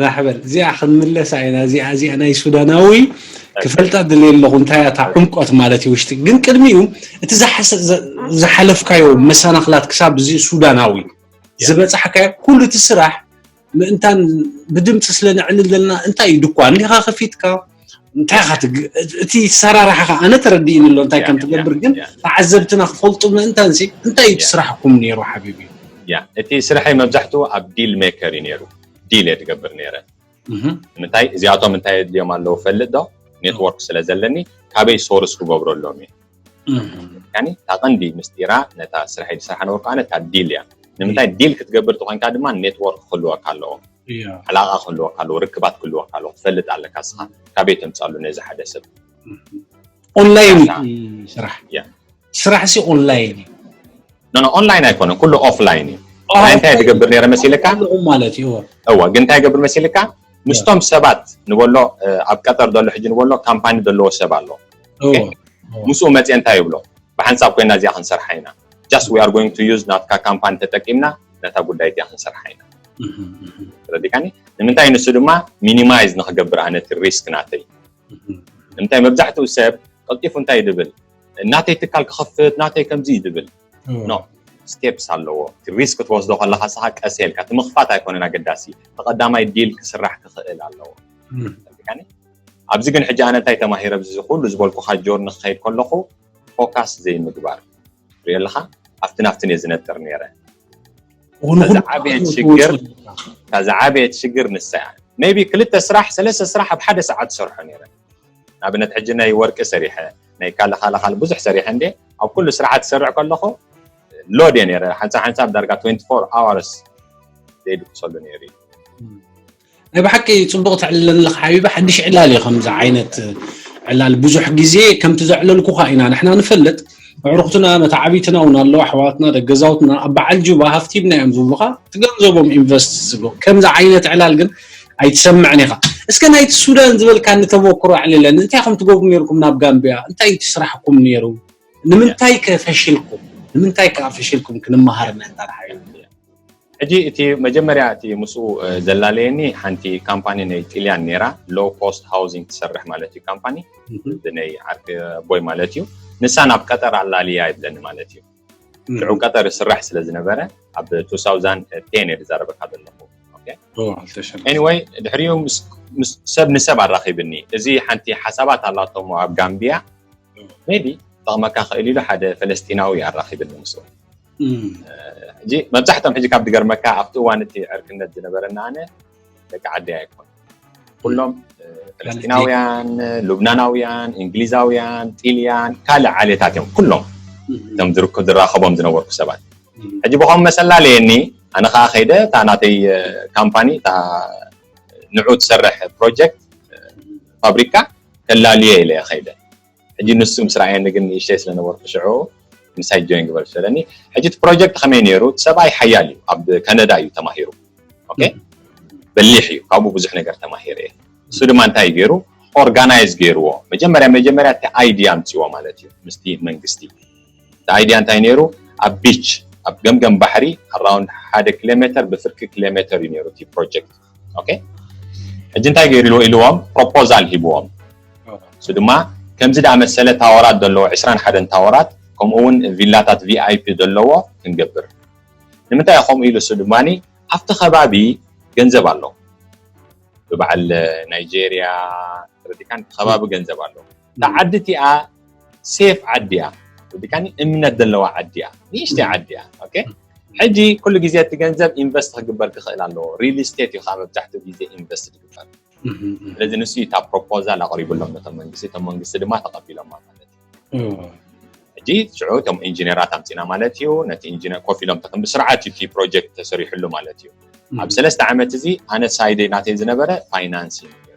ራሕበል እዚኣ ክንምለሳ ኢና እዚኣ እዚኣ ናይ ሱዳናዊ ክፈልጣ ድልየ ኣለኹ እንታይ እታ ዕምቆት ማለት እዩ ውሽጢ ግን ቅድሚኡ እቲ ዝሓለፍካዮ መሰናኽላት ክሳብ እዚ ሱዳናዊ ዝበፃሕካዮ ኩሉ እቲ ስራሕ ምእንታን ብድምፂ ስለ ነዕልል ዘለና እንታይ እዩ ድኳን እንዲኻ ከፊትካ እንታይ ኢኻ እቲ ሰራርሓኻ ኣነ ተረዲእኒ ኣሎ እንታይ ከም ትገብር ግን ተዓዘብትና ክፈልጡ ምእንታን ሲ እንታይ እዩ ስራሕኩም ነይሩ ሓቢቢ ያ እቲ ስራሐይ መብዛሕትኡ ኣብ ዲል ሜከር እዩ ነይሩ ዲል እየ ትገብር ነይረ ንምንታይ እዚኣቶም እንታይ የድልዮም ኣለዉ ፈልጥ ዶ ኔትወርክ ስለ ዘለኒ ካበይ ሶርስ ክገብረሎም እየ እታ ቀንዲ ምስጢራ ነታ ስራሕ ዝስራሕ ነበርኩ ኣነ እታ ዲል እያ ንምንታይ ዲል ክትገብር ተኮንካ ድማ ኔትወርክ ክህልወካ ኣለዎ ዕላቃ ክህልወካ ኣለዎ ርክባት ክህልወካ ኣለዎ ክትፈልጥ ኣለካ ስኻ ካበይ ተምፅኣሉ ነዚ ሓደ ሰብ ኦንላይን ስራሕ ስራሕ ሲ ኦንላይን እዩ ኖ ኦንላይን ኣይኮነን ኩሉ ኦፍላይን እዩ ናይ እንታይ ዝገብር ነረ መሲልካ ማለት እዩ እዋ ግን እንታይ ገብር መሲልካ ምስቶም ሰባት ንበሎ ኣብ ቀጠር ዘሎ ሕጂ ንበሎ ካምፓኒ ዘለዎ ሰብ ኣሎ ምስኡ መፅአ እንታይ ይብሎ ብሓንሳብ ኮይና እዚኣ ክንሰርሓ ኢና just we are going to use ናትካ ካምፓኒ ተጠቂምና ነታ ጉዳይ እቲኣ ክንሰርሓ ኢና። ተረዲካኒ? ንምንታይ ንሱ ድማ ሚኒማይዝ ንክገብር ኣነ እቲ ሪስክ ናተይ። ንምንታይ መብዛሕትኡ ሰብ ቀልጢፉ እንታይ ድብል፣ ናተይ ትካል ክኸፍት፣ ናተይ ከምዚ እዩ ድብል። ኖ፣ ስቴፕስ ኣለዎ። እቲ ሪስክ ክትወስዶ ከለካ ንስኻ ቀስ ኢልካ፣ እቲ ምኽፋት ኣይኮነን ኣገዳሲ፣ እቲ ቀዳማይ ዲል ክስራሕ ክኽእል ኣለዎ። ተረዲካኒ? ኣብዚ ግን ሕጂ ኣነ እንታይ ተማሂረ ኣብዚ ኩሉ ዝበልኩኻ ጆርኒ ክኸይድ ከለኹ ፎካስ ዘይምግባር። ሪኦ ኣለኻ ኣብቲ ናፍትን እየ ዝነጥር ነይረ። እታ ዝዓበየት ሽግር ንሳ እያ። ሜቢ ክልተ ስራሕ ሰለስተ ስራሕ ኣብ ሓደ ሰዓት ዝሰርሖ ነይረ። ንኣብነት ሕጂ ናይ ወርቂ ሰሪሐ፣ ናይ ካልእ ካልእ ካልእ ብዙሕ ሰሪሐ እንዴ ኣብ ኩሉ ስራሓት ዝሰርዕ ከለኹ ሎድ እየ ነይረ። ሓንሳብ ሓንሳብ ዳርጋ twenty four hours ዘይድቅሰሉ ነይሩ እዩ። ናይ ብሓቂ ጽቡቕ ተዕልለኒ ኣለኻ ሓቢቢ። ሓድሽ ዕላል እዩ ከምዚ ዓይነት ዕላል። ብዙሕ ግዜ ከምቲ ዘዕለልኩኻ ኢና ንሕና ንፈልጥ፣ ኣዕሩኽትና መተዓቢትና እውን ኣለዉ፣ ኣሕዋትና ደገዛውትና ኣብ በዓል ጁባ ሃፍቲምና እዮም ዝብሉኻ፣ እቲ ገንዘቦም ኢንቨስት ዝብሉ። ከምዚ ዓይነት ዕላል ግን ኣይትሰምዕን ኢኻ። እስከ ናይቲ ሱዳን ዝበልካኒ ተመክሮ ኣዕልለኒ። እንታይ ከም ትገብሩ ነይርኩም ናብ ጋምቢያ? እንታይ እቲ ስራሕኩም ነይሩ? ንምንታይ ከ ፈሽልኩም? ንምንታይ ከ ፈሽልኩም? ክንመሃር ምህንታ ሓቢቢ። ሕጂ እቲ መጀመርያ እቲ ምስኡ ዘላለየኒ ሓንቲ ካምፓኒ ናይ ጥልያን ነይራ፣ ሎው ኮስት ሃውሲንግ ትሰርሕ ማለት እዩ ካምፓኒ ናይ ዓርኪ ቦይ ማለት እዩ። ንሳ ናብ ቀጠር ኣላልያ ይብለኒ ማለት እዩ። ሽዑ ቀጠር ስራሕ ስለ ዝነበረ ኣብ two thousand ten እየ ዝዛረበካ ዘለኹ። ኤኒወይ ድሕሪኡ ሰብ ንሰብ ኣራኺብኒ። እዚ ሓንቲ ሓሳባት ኣላቶም ኣብ ጋምቢያ ሜቢ ጠቕመካ ክእል ኢሉ ሓደ ፈለስጢናዊ ኣራኺብኒ ምስኡ። ሕጂ መብዛሕትኦም ሕጂ ካብ ዝገርመካ ኣብቲ እዋን እቲ ዕርክነት ዝነበረና ኣነ ደቂ ዓዲ ኣይኮን ኩሎም ፈለስጢናውያን፣ ሉብናናውያን፣ እንግሊዛውያን፣ ጢልያን ካልእ ዓሌታት እዮም ኩሎም እቶም ዝርከ ዝራኸቦም ዝነበርኩ ሰባት። ሕጂ ብኸም መሰላለየኒ ኣነ ከዓ ከይደ እታ ናተይ ካምፓኒ እታ ንዑ ትሰርሕ ፕሮጀክት ፋብሪካ ከላልየ ኢለ ከይደ። ሕጂ ንሱ ምስ ረኣየኒ ግን ንእሽተይ ስለነበርኩ ሽዑ ምሳይ ጆይን ግበር ስለኒ። ሕጂ እቲ ፕሮጀክት ከመይ ነይሩ? እቲ ሰብኣይ ሓያል እዩ፣ ኣብ ከነዳ እዩ ተማሂሩ። ኦኬ በሊሕ እዩ፣ ካብኡ ብዙሕ ነገር ተማሂረ እየ። እሱ ድማ እንታይ ገይሩ? ኦርጋናይዝ ገይርዎ። መጀመርያ መጀመርያ እቲ ኣይዲያ ኣምፅዎ ማለት እዩ ምስቲ መንግስቲ። እቲ ኣይዲያ እንታይ ነይሩ? ኣብ ቢች ኣብ ገምገም ባሕሪ ኣራውንድ ሓደ ኪሎ ሜተር ብፍርቂ ኪሎ ሜተር እዩ ነይሩ እቲ ፕሮጀክት። ኦኬ ሕጂ እንታይ ገይሩ ኢልዎም ፕሮፖዛል ሂብዎም። እሱ ድማ ከምዚ ዳኣ መሰለ ታወራት ዘለዎ ዕስራን ሓደን ታወራት ከምኡ እውን ቪላታት ቪኣይፒ ዘለዎ ክንገብር። ንምንታይ ከምኡ ኢሉ እሱ ድማ ኣብቲ ከባቢ ገንዘብ ኣሎ ብበዓል ናይጄርያ ተረዲካን ከባቢ ገንዘብ ኣሎ። እታ ዓዲ እቲኣ ሴፍ ዓዲ እያ ተረዲካኒ እምነት ዘለዋ ዓዲ እያ ንእሽተይ ዓዲ እያ። ኦኬ ሕጂ ኩሉ ግዜ እቲ ገንዘብ ኢንቨስት ክግበር ክኽእል ኣለዎ። ሪል ስቴት እዩ ከዓ መብዛሕትኡ ግዜ ኢንቨስት ዝግበር። ስለዚ ንሱ እታ ፕሮፖዛል ኣቕሪብሎም ነቶም መንግስቲ እቶም መንግስቲ ድማ ተቐቢሎማ ማለት እዩ። ሕጂ ሽዑ እቶም ኢንጂነራት ኣምፂና ማለት እዩ። ነቲ ኢንጂነር ኮፍ ኢሎም ተክን ብስርዓት እዩ እቲ ፕሮጀክት ተሰሪሕሉ ማለት እዩ። ኣብ ሰለስተ ዓመት እዚ ኣነ ሳይደይ ናተይ ዝነበረ ፋይናንሲንግ እዩ።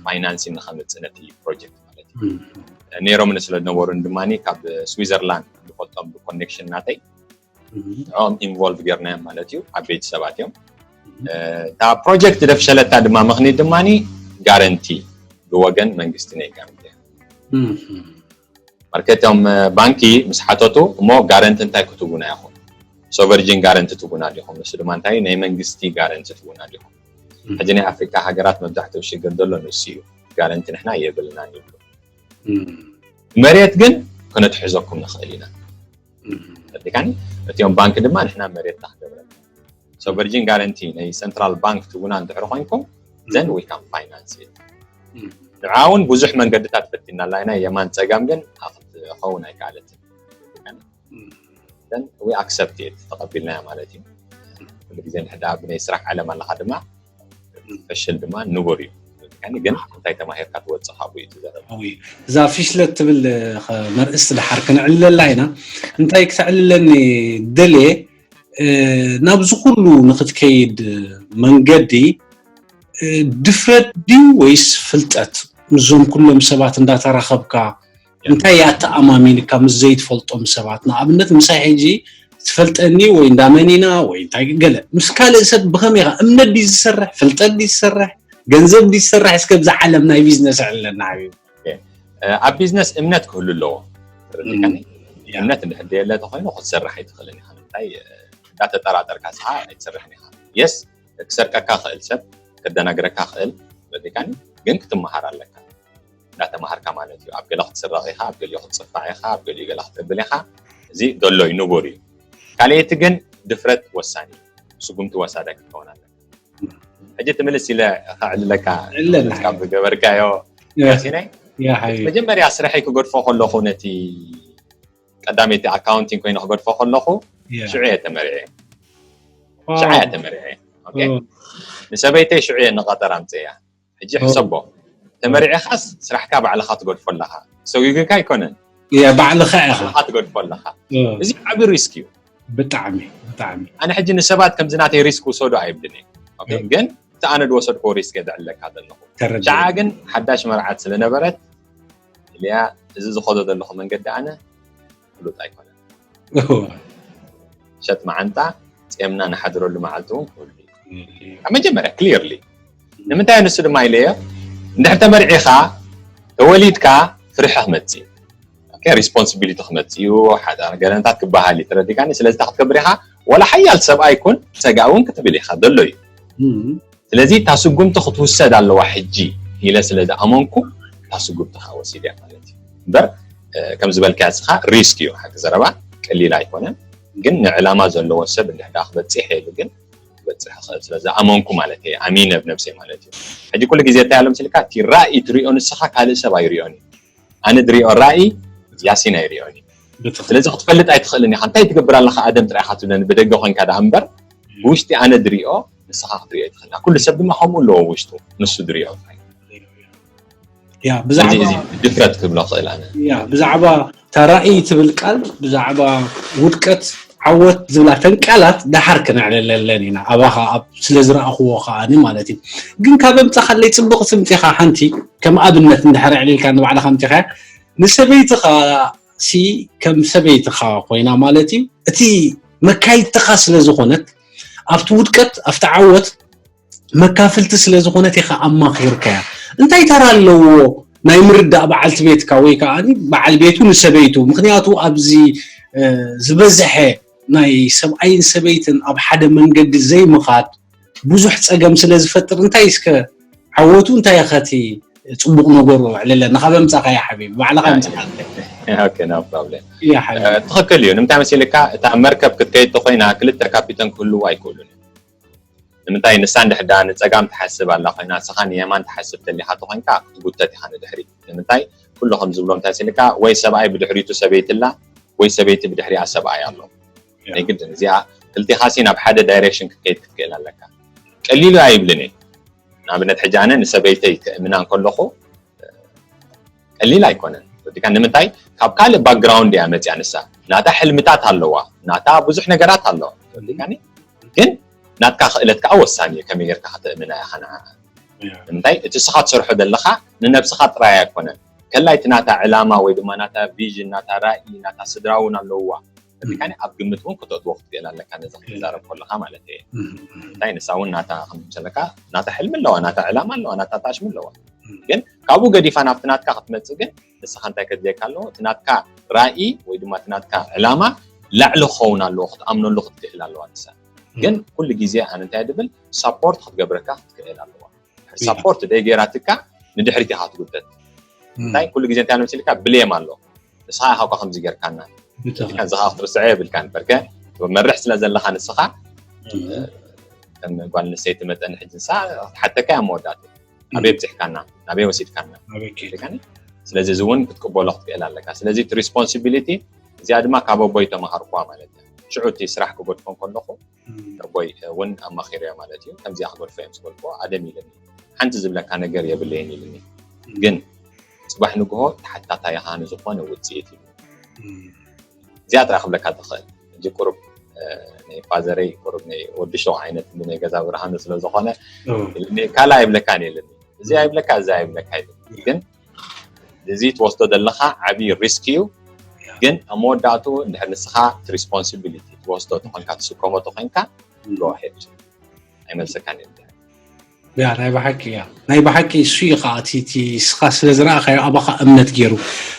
ፋይናንሲንግ ንከምፅእ ነቲ ፕሮጀክት ማለት እዩ። ነይሮም ስለ ዝነበሩ ድማ ካብ ስዊዘርላንድ ዝፈልጦም ብኮኔክሽን ናተይ ንዕኦም ኢንቮልቭ ጌርናዮም ማለት እዩ። ዓበይቲ ሰባት እዮም። እታ ፕሮጀክት ደፍሸለታ ድማ ምኽንያት ድማ ጋረንቲ ብወገን መንግስቲ ናይ ጋምቢያ ማርኬት እዮም ባንኪ ምስ ሓተቱ እሞ ጋረንቲ እንታይ ክትቡና ኢኹም? ሶቨርጂን ጋረንቲ ትቡና ዲኹም? ንሱ ድማ እንታይ ናይ መንግስቲ ጋረንቲ ትቡና ዲኹም? ሕጂ ናይ ኣፍሪካ ሃገራት መብዛሕትኡ ሽግር ዘሎ ንሱ እዩ። ጋረንቲ ንሕና የብልናን ይብሉ። መሬት ግን ከነትሕዘኩም ንኽእል ኢና። ተረዲካኒ? እቲኦም ባንክ ድማ ንሕና መሬት ታክገብረና። ሶቨርጂን ጋረንቲ ናይ ሰንትራል ባንክ ትቡና እንድሕር ኮይንኩም then we can finance it። ንዓ እውን ብዙሕ መንገድታት ፈቲና ኣላ ኢና የማን ፀጋም ግን ክትኸውን ኣይከኣለትን። Then we accept it ተቐቢልናያ ማለት እዩ። ኩሉ ግዜ እንድሕር ብናይ ስራሕ ዓለም ኣለኻ ድማ ፈሽል ድማ ንቡር እዩ። ግን እንታይ ተማሂርካ ትወፅእ ካብኡ እዩ ትዘረብ። እዛ ፊሽለት ትብል መርእስቲ ድሓር ክነዕልለላ ኢና። እንታይ ክተዕልለኒ ደልየ ናብዚ ኩሉ ንክትከይድ መንገዲ ድፍረት ድዩ ወይስ ፍልጠት? ምስዞም ኩሎም ሰባት እንዳተራኸብካ እንታይ እያ ተኣማሚንካ ምስ ዘይትፈልጦም ሰባት? ንኣብነት ምሳይ ሕጂ ትፈልጠኒ ወይ እንዳመኒና ወይ እንታይ ገለ ምስ ካልእ ሰብ ብኸመይ ኢኻ እምነት ድዩ ዝሰርሕ ፍልጠት ድዩ ዝሰርሕ ገንዘብ ድዩ ዝሰርሕ እስከ ብዛ ዓለም ናይ ቢዝነስ ዕለና ሓቢብ ኣብ ቢዝነስ እምነት ክህሉ ኣለዎ። ተረዲካኒ? እምነት እንድሕር ደየለ ተኮይኑ ክትሰርሕ ኣይትኽእልን ኢኻ። ንምንታይ? እንዳተጠራጠርካ ስኻ ኣይትሰርሕን ኢኻ። የስ፣ ክሰርቀካ ክእል ሰብ፣ ከደናግረካ ክእል፣ በዚካኒ ግን ክትመሃር ኣለካ። እንዳተማሃርካ ማለት እዩ። ኣብ ገለ ክትስረቕ ኢኻ፣ ኣብ ገሊኡ ክትጽፋዕ ኢኻ፣ ኣብ ገሊኡ ገለ ክትብል ኢኻ። እዚ ዘሎ እዩ፣ ንቡር እዩ። ካልኣይቲ ግን ድፍረት ወሳኒ እዩ። ስጉምቲ ወሳዳይ ክትከውን ኣለካ። ሕጂ ትምልስ ኢለ ከዕልለካ። ዕለና ካብ ዝገበርካዮ ያሲነይ፣ ያ ሓቢቢ መጀመርያ ስራሐይ ክገድፎ ከለኹ፣ ነቲ ቀዳመይቲ ኣካውንቲንግ ኮይኑ ክገድፎ ከለኹ ሽዑ እየ ተመሪዐ። ሽዓ እየ ተመሪዐ። ኦኬ፣ ንሰበይተይ ሽዑ እየ ንቐጠር ኣምፅእያ። ሕጂ ሕሰቦ፣ ተመሪዕኻስ ስራሕካ ባዕልኻ ትገድፎ ኣለኻ። ሰጉግካ ኣይኮነን፣ ባዕልኻ ኢኻ ባዕልኻ ትገድፎ ኣለኻ። እዚ ዓቢ ሪስክ እዩ። ብጣዕሚ ብጣዕሚ ኣነ ሕጂ ንሰባት ከምዚ ናተይ ሪስክ ውሰዱ ኣይብልን እየ። ኦኬ፣ ግን እቲ ኣነ ዝወሰድክዎ ሪስክ እየ ዘዕልለካ ዘለኹ። ተረዲእ ሸዓ ግን ሓዳሽ መርዓት ስለነበረት ኢልያ፣ እዚ ዝኸዶ ዘለኹ መንገዲ ኣነ ፍሉጥ ኣይኮነን። ሸጥ መዓንጣ፣ ጼምና ንሓድረሉ መዓልቲ እውን ክህሉ እዩ። ኣብ መጀመርያ ክሊርሊ ንምንታይ ንሱ ድማ ኢለዮ፣ እንድሕር ተመርዒኻ ተወሊድካ ፍርሒ ክመፅእ እዩ። ኦኬ፣ ሪስፖንሲቢሊቲ ክመፅእ እዩ፣ ሓዳር ገለንታት ክበሃል እዩ። ተረዲካኒ? ስለዚ እንታይ ክትገብር ኢኻ? ዋላ ሓያል ሰብኣይ ይኩን ሰጋእ እውን ክትብል ኢኻ፣ ዘሎ እዩ። ስለዚ እታ ስጉምቲ ክትውሰድ ኣለዋ ሕጂ ኢለ ስለ ዝኣመንኩ እታ ስጉምቲ ከዓ ወሲደ ማለት እዩ። እምበር ከም ዝበልካዮ ንስኻ ሪስክ እዩ፣ ሓቂ ዘረባ ቀሊል ኣይኮነን። ግን ንዕላማ ዘለዎ ሰብ እንድሕዳ ክበፅሕ ኢሉ ግን ክበፅሕ ይኽእል ስለ ዝኣመንኩ ማለት እየ፣ ኣሚነ ብነብሰይ ማለት እዩ። ሕጂ ኩሉ ግዜ እንታይ ኣሎ መሲልካ፣ እቲ ራእይ ትሪኦ ንስኻ ካልእ ሰብ ኣይሪኦን እዩ። ኣነ ዝሪኦ ራእይ ያሲን ኣይሪኦን እዩ። ስለዚ ክትፈልጥ ኣይትኽእልን ኢኻ። እንታይ ትገብር ኣለኻ ኣደም ጥራይ ኢኻ ትብለኒ ብደገ ኮንካ ደኣ እምበር ብውሽጢ ኣነ ዝሪኦ ንስኻ ክትሪኦ ኣይትኽእልን። ኩሉ ሰብ ድማ ከምኡ ኣለዎ ውሽጡ ንሱ ዝሪኦ ጥራይ። ያ ብዛዕባ እዚ ድፍረት ክብሎ ክእል ኣነ። ያ ብዛዕባ እታ ራእይ ትብል ቃል ብዛዕባ ውድቀት ዓወት ዝብላ ተን ቃላት ደሓር ክነዕለለለን ኢና ኣባኻ ኣብ ስለ ዝረኣኽዎ ከዓኒ ማለት እዩ። ግን ካብ ኣምጻኻለይ ጽቡቕ ስምጺኻ ሓንቲ ከም ኣብነት እንድሕር ኣዕሊልካ ንባዕልኻ ኣምጺኻያ ንሰበይትኻ ሲ ከም ሰበይትኻ ኮይና ማለት እዩ እቲ መካይድትኻ ስለ ዝኾነት ኣብቲ ውድቀት ኣብቲ ዓወት መካፍልቲ ስለ ዝኾነት ኢኻ ኣማኺርካያ። እንታይ ተራ ኣለዎ ናይ ምርዳእ በዓልቲ ቤትካ ወይ ከዓ በዓል ቤቱ ንሰበይቱ? ምክንያቱ ኣብዚ ዝበዝሐ ናይ ሰብኣይን ሰበይትን ኣብ ሓደ መንገዲ ዘይምኻድ ብዙሕ ፀገም ስለ ዝፈጥር እንታይ እስከ ዓወቱ እንታይ ኸቲ ፅቡቕ ነገሩ ዕልለና ካብ ኣምፃኻያ ሓቢቢ ባዕልኻ ኣምፅኻ ትኽክል እዩ። ንምንታይ መሲልካ እታ መርከብ ክትከይድ ተኮይና ክልተ ካፒተን ክህልዎ ኣይክእሉን። ንምንታይ ንሳ እንድሕዳ ንፀጋም ትሓስብ ኣላ ኮይና ንስኻ ንየማን ትሓስብ ተሊኻ ተኮይንካ ክትጉተት ኢኻ ንድሕሪት። ንምንታይ ኩሉ ከም ዝብሎ እንታይ ሲልካ ወይ ሰብኣይ ብድሕሪቱ ሰበይቲ ኣላ ወይ ሰበይቲ ብድሕሪኣ ሰብኣይ ኣሎ። ናይ ግድን እዚኣ ክልቲኻሲ ናብ ሓደ ዳይሬክሽን ክትከይድ ክትክእል ኣለካ። ቀሊሉ ኣይብልን እየ። ንኣብነት ሕጂ ኣነ ንሰበይተይ ክእምና እንከለኹ ቀሊል ኣይኮነን። ወዲካ ንምንታይ ካብ ካልእ ባክግራውንድ እያ መፅያ ንሳ ናታ ሕልምታት ኣለዋ ናታ ብዙሕ ነገራት ኣለዋ። ወዲካኒ ግን ናትካ ክእለት ከዓ ወሳኒ እዩ ከመይ ጌርካ ከተእምና ኢኻ ንዓ። ንምንታይ እቲ ስኻ ትሰርሖ ዘለኻ ንነብስኻ ጥራይ ኣይኮነን ከላ እቲ ናታ ዕላማ ወይ ድማ ናታ ቪዥን ናታ ራእይ ናታ ስድራ እውን ኣለውዋ። ወዲካኒ ኣብ ግምት እውን ክተእትዎ ክትክእል ኣለካ ነዚ ክትዛረብ ከለካ ማለት እየ። እንታይ ንሳ እውን ናታ ከምሰለካ ናታ ሕልሚ ኣለዋ ናታ ዕላማ ኣለዋ ናታ ታሽሚ ኣለዋ። ግን ካብኡ ገዲፋ ናብቲ ናትካ ክትመፅእ ግን ንስኻ እንታይ ከድልየካ ኣለዎ እቲ ናትካ ራእይ ወይ ድማ እቲ ናትካ ዕላማ ላዕሊ ክኸውን ኣለዎ ክትኣምነሉ ክትክእል ኣለዋ ንሳ። ግን ኩሉ ግዜ ኣነ እንታይ ድብል ሳፖርት ክትገብረካ ክትክእል ኣለዋ። ሳፖርት ደይ ገይራትካ ንድሕሪት ኢኻ ትጉተት። እንታይ ኩሉ ግዜ እንታይ መሲልካ ብሌም ኣሎ ንስኻ ኢኻ እኳ ከምዚ ጌርካና ንስኻ ክትርስዖ የብልካን በርከ ትመርሕ ስለ ዘለኻ ንስኻ ከም ጓል ኣንስተይቲ መጠን ሕጂ ንሳ ክትሓተካ እያ መወዳእታ ኣበይ ኣብፂሕካና ናበይ ወሲድካና ኣበይ ከይድካ ስለዚ እዚ እውን ክትቅበሎ ክትክእል ኣለካ ስለዚ እቲ ሪስፖንሲቢሊቲ እዚኣ ድማ ካብ ኣቦይ ተምሃርኩዋ ማለት እያ ሽዑ እቲ ስራሕ ክገድፎ ከለኹ ኣቦይ እውን ኣማኺረዮ ማለት እዩ ከምዚኣ ክገድፎ እዮም ዝበልክዎ ኣደም ኢለኒ ሓንቲ ዝብለካ ነገር የብለይን ኢልኒ ግን ፅባሕ ንግሆ ተሓታታይ ኢኻ ንዝኾነ ውፅኢት እዩ እዚኣ ጥራይ ክብለካ ትኽእል ሕጂ ቁሩብ ናይ ፋዘረይ ቁሩብ ናይ ወዲ ሸው ዓይነት ናይ ገዛ ብርሃኑ ስለ ዝኾነ ካልእ ኣይብለካን የለን እዚ ኣይብለካ እዚ ኣይብለካ የለን ግን እዚ ትወስዶ ዘለኻ ዓብዪ ሪስክ እዩ ግን ኣብ መወዳእቱ እንድሕር ንስኻ ሪስፖንሲቢሊቲ ትወስዶ ተኾንካ ትስከሞ ተኾንካ ጎሄድ ኣይመልሰካን የለን ያ ናይ ብሓቂ እያ ናይ ብሓቂ እሱ እዩ ከዓ እቲ ስኻ ስለ ዝረኣኻዮ ኣባኻ እምነት ገይሩ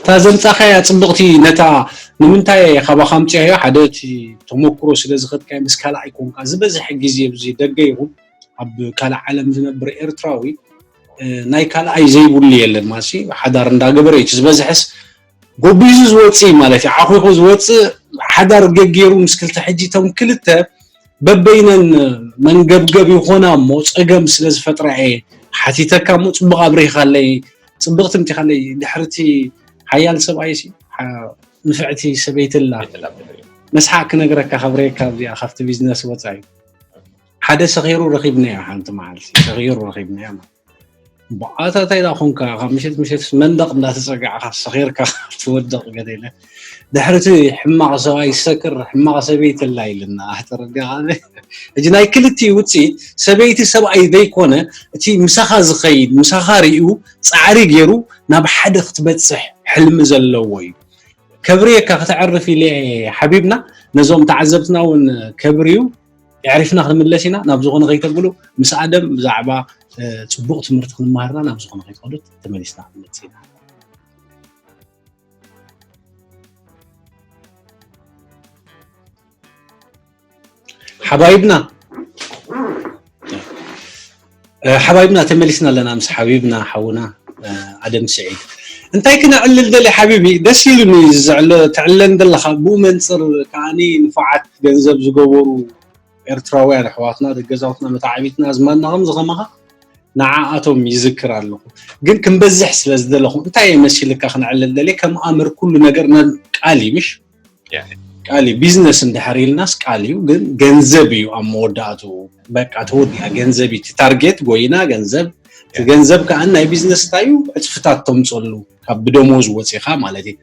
እታ ዘምጻኻያ ጽብቕቲ፣ ነታ ንምንታይ ካባኻ ኣምጽኣዮ፣ ሓደ እቲ ተመክሮ ስለ ዝኸድካዮ ምስ ካልኣይ ኮንካ፣ ዝበዝሐ ግዜ ኣብዚ ደገ ይኹን ኣብ ካልእ ዓለም ዝነብር ኤርትራዊ፣ እ፣ ናይ ካልኣይ ዘይብሉ የለን። ማሲ ሓዳር እንዳገበረ እዩ እቲ ዝበዝሐስ ጎቢዙ ዝወጽእ ማለት እዩ። ዓኺኹ ዝወጽእ፣ ሓዳር ገገይሩ ምስ ክልተ፣ ሕጂ እቶም ክልተ በበይነን መንገብገብ ይኾና እሞ ጸገም ስለ ዝፈጥራ እየ ሓቲተካ እሞ ጽቡቕ ኣብሪኻለይ፣ ጽብቕቲ ምቲኻለይ። ድሕርቲ ሓያል ሰብኣይሲ ሓ-፣ ንፍዕቲ ሰበይቲ ኣላ። ሰበይቲ ኣላ ብድሕሪኡ። መስሓቕ ክነግረካ ከብረየካ ኣብዚኣ ካብቲ ቢዝነስ ወጻኢ። ሓደ ሰኺሩ ረኺብናዮ ሓንቲ መዓልቲ፣ ሰኺሩ ረኺብናዮ ማለት። ብኣታ እንታይ ደኣ ኾንካ፣ ካብ ምሸት ምሸት መንደቕ እንዳተጸጋዕካ ሰኺርካ ትወድቕ ገለ ኢለ። ድሕሪ እቲ ሕማቕ ሰብኣይ ዝሰክር ሕማቕ ሰበይቲ ኣላ ኢልና። ኣህ፣ ተረዲእካ? ሕጂ ናይ ክልቲኡ ውጽኢት ሰበይቲ ሰብኣይ ዘይኮነ፣ እቲ ምሳኻ ዝኸይድ፣ ምሳኻ ሪኡ፣ ጻዕሪ ገይሩ ናብ ሓደ ክትበጽሕ ሕልሚ ዘለዎ እዩ። ከብርየካ፣ ከተዕርፍ ኢለ እየ ሓቢብና፣ ነዞም ተዓዘብትና እውን ከብርዩ፣ የዕሪፍና ክንምለስ ኢና። ናብ ዝኾነ ከይተብሉ፣ ምስ ኣደም ብዛዕባ፣ እ፣ ጽቡቕ ትምህርቲ ክንመሃርና ናብ ዝኾነ ከይትኸዱ፣ ተመሊስና ክንመጽእ ኢና። ሓባይብና፣ እ፣ ሓባይብና ተመሊስና ኣለና ምስ ሓቢብና ሓውና፣ እ፣ ኣደም ስዒድ። እንታይ ክነዕልል ደሊ ሓቢቢ? ደስ ኢሉኒ ዝዕለ-፣ ትዕለን ዘለኻ። ብኡ መንጽር ከኣኒ ንፉዓት ገንዘብ ዝገበሩ ኤርትራውያን ኣሕዋትና፣ ደገዛውትና፣ መታዕቢትና፣ ኣዝማድና ከም ዝኸማኻ ንዓኣቶም ይዝክር ኣለኹ። ግን ክንበዝሕ ስለ ዝደለኹ፣ እንታይ እየ መሲልካ ክነዕልል ደልየ? ከም ኣምር ኩሉ ነገር ነ-፣ ቃል እዩ፣ ምሽ? ያ። ቃል እዩ። ቢዝነስ እንድሕር ኢልናስ ቃል እዩ፣ ግን ገንዘብ እዩ ኣብ መወዳእቱ። በቃ ተወዲኣ፣ ገንዘብ እዩ እቲ ታርጌት፣ ጎይና ገንዘብ። እቲ ያ። ገንዘብ ከኣ ናይ ቢዝነስ እንታይ እዩ? ዕጽፍታት ተምጸሉ፣ ካብ ብደሞዝ ወጺኻ ማለት እዩ።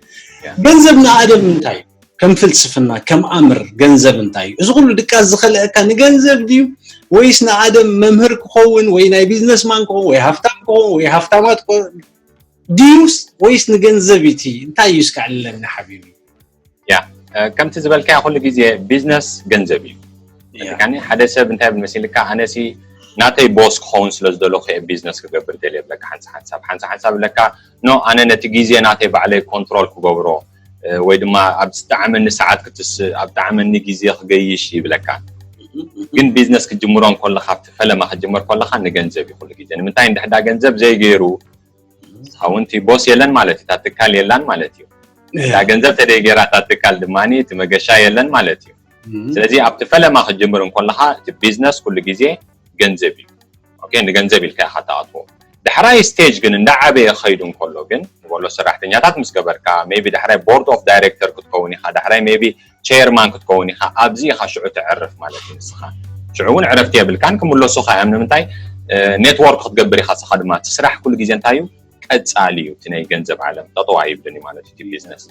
ያ። ገንዘብ ንኣደም እንታይ እዩ? ከም ፍልስፍና፣ ከም ኣምር ገንዘብ እንታይ እዩ? እዚ ኩሉ ድቃስ ዝኸልአካ ንገንዘብ ድዩ? ወይስ ንኣደም መምህር ክኸውን ወይ ናይ ቢዝነስማን ክኸውን ወይ ሃፍታም ክኸውን ወይ ሃፍታማት ክኸውን ድዩስ ወይስ ንገንዘብ እዩ? እቲ እንታይ እዩ እስከ ዕልለኒ ሓቢቢ? ያ፣ እ፣ ከምቲ ዝበልካዮ ኩሉ ግዜ ቢዝነስ ገንዘብ እዩ። ያ። ከኒ ሓደ ሰብ እንታይ ብል መሲልካ፣ ኣነሲ ናተይ ቦስ ክኸውን ስለ ዝደለኹ እየ ቢዝነስ ክገብር ደልየ ብለካ፣ ሓንሳ ሓንሳብ፣ ሓንሳ ሓንሳብ ብለካ፣ ኖ፣ ኣነ ነቲ ግዜ ናተይ ባዕለይ ኮንትሮል ክገብሮ፣ እ፣ ወይ ድማ ኣብ ዝጠዓመኒ ሰዓት ክትስእ፣ ኣብ ጠዓመኒ ግዜ ክገይሽ ይብለካ። ግን ቢዝነስ ክትጅምሮ እንከለኻ፣ ኣብቲ ፈለማ ክትጅምር ከለኻ ንገንዘብ እዩ ኩሉ ግዜ። ንምንታይ እንድሕዳ ገንዘብ ዘይገይሩ፣ ንስኻ እውን እቲ ቦስ የለን ማለት እዩ፣ እታ ትካል የላን ማለት እዩ። እያ። እታ ገንዘብ ተደይ ገይራ እታ ትካል ድማ እቲ መገሻ የለን ማለት እዩ። እም። ስለዚ ኣብቲ ፈለማ ክትጅምር እንከለኻ እቲ ቢዝነስ ኩሉ ግዜ ገንዘብ እዩ። ኦኬ፣ ንገንዘብ ኢልካ ኢኻ ትኣትዎ። ዳሕራይ ስቴጅ ግን እንዳዓበየ ኸይዱ እንከሎ ግን ንበሎ ሰራሕተኛታት ምስ ገበርካ፣ ሜቢ ዳሕራይ ቦርድ ኦፍ ዳይሬክተር ክትከውን ኢኻ፣ ዳሕራይ ሜቢ ቸየርማን ክትከውን ኢኻ፣ ኣብዚ ኢኻ ሽዑ ተዕርፍ ማለት እዩ ንስኻ። ሽዑ እውን ዕረፍቲ የብልካን፣ ክምለሱኻ እዮም። ንምንታይ? እ፣ ኔትወርክ ክትገብር ኢኻ ንስኻ ድማ። እቲ ስራሕ ኩሉ ግዜ እንታይ እዩ? ቀጻሊ እዩ። እቲ ናይ ገንዘብ ዓለም ጠጠው ኣይብልን እዩ ማለት እዩ እቲ ቢዝነስ።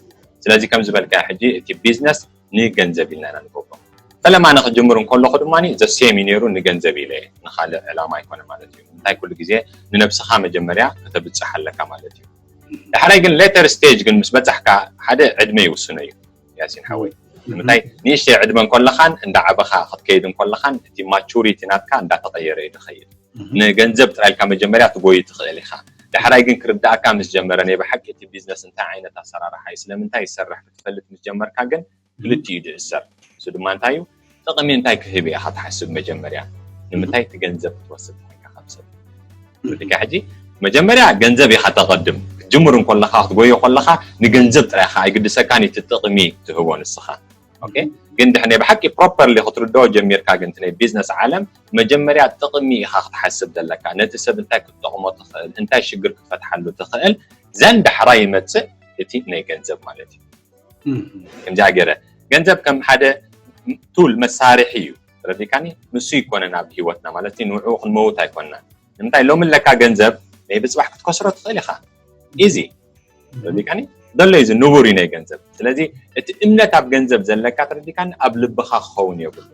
ስለዚ ከም ዝበልካዮ ሕጂ እቲ ቢዝነስ ንገንዘብ ኢልና ኢና ንገብሮ። ፈለማ ንኽጅምር እንከለኹ ድማ ዘ ሴም እዩ ነይሩ፣ ንገንዘብ ኢለ እየ፣ ንኻልእ ዕላማ ኣይኮነ ማለት እዩ። እንታይ ኩሉ ግዜ ንነብስኻ መጀመርያ ከተብጽሕ ኣለካ ማለት እዩ። ዳሕራይ ግን ሌተር ስቴጅ ግን ምስ በጻሕካ ሓደ ዕድመ ይውስኖ እዩ። ያሲን ሓወይ። እም። ንምንታይ ንእሽተይ ዕድመ እንከለኻን እንዳዓበኻ ክትከይድ እንከለኻን እቲ ማቹሪቲ ናትካ እንዳተቐየረ እዩ ዝኸይድ። እም። ንገንዘብ ጥራይ ኢልካ መጀመርያ ትጎዩ ትኽእል ኢኻ። ዳሕራይ ግን ክርዳእካ ምስ ጀመረ ናይ ብሓቂ እቲ ቢዝነስ እንታይ ዓይነት ኣሰራርሓ እዩ፣ ስለምንታይ ይሰርሕ ክትፈልጥ ምስ ጀመርካ ግን እም። ክልቲኡ እዩ ዝእሰር። እሱ ድማ እንታይ እዩ? ጥቕሚ እንታይ ክህብ እየ ኢኻ ትሓስብ መጀመርያ? ንምንታይ እቲ ገንዘብ ክትወስድ ኮይንካ ካብ ሰብ? እም። ወዲካ ሕጂ መጀመርያ ገንዘብ ኢኻ ተቐድም። ክትጅምር እንከለኻ፣ ክትጎዮ ከለኻ ንገንዘብ ጥራይ ኢኻ፣ ኣይግድሰካን እቲ ጥቕሚ ትህቦ ንስኻ። ኦኬ? ግን ድሕር ናይ ብሓቂ ፕሮፐርሊ ክትርድኦ ጀሚርካ ግን እቲ ናይ ቢዝነስ ዓለም መጀመርያ ጥቕሚ ኢኻ ክትሓስብ ዘለካ። ነቲ ሰብ እንታይ ክትጠቕሞ ትኽእል፣ እንታይ ሽግር ክትፈትሓሉ ትኽእል፣ ዘን ዳሕራ ይመጽእ እቲ ናይ ገንዘብ ማለት እዩ። እም። ከምዚኣ ገይረ ገንዘብ ከም ሓደ ቱል መሳርሒ እዩ። ተረዲካኒ? ንሱ ይኮነን ኣብ ህይወትና ማለት እዩ። ንዕኡ ክንመውት ኣይኮንና። ንምንታይ ሎሚ ኣለካ ገንዘብ ናይ ብጽባሕ ክትከስሮ ትኽእል ኢኻ። ኢዚ። እም። ተረዲካኒ? ዘሎ እዩ ንቡር እዩ ናይ ገንዘብ። ስለዚ እቲ እምነት ኣብ ገንዘብ ዘለካ ተረዲካኒ ኣብ ልብኻ ክኸውን የብሉ።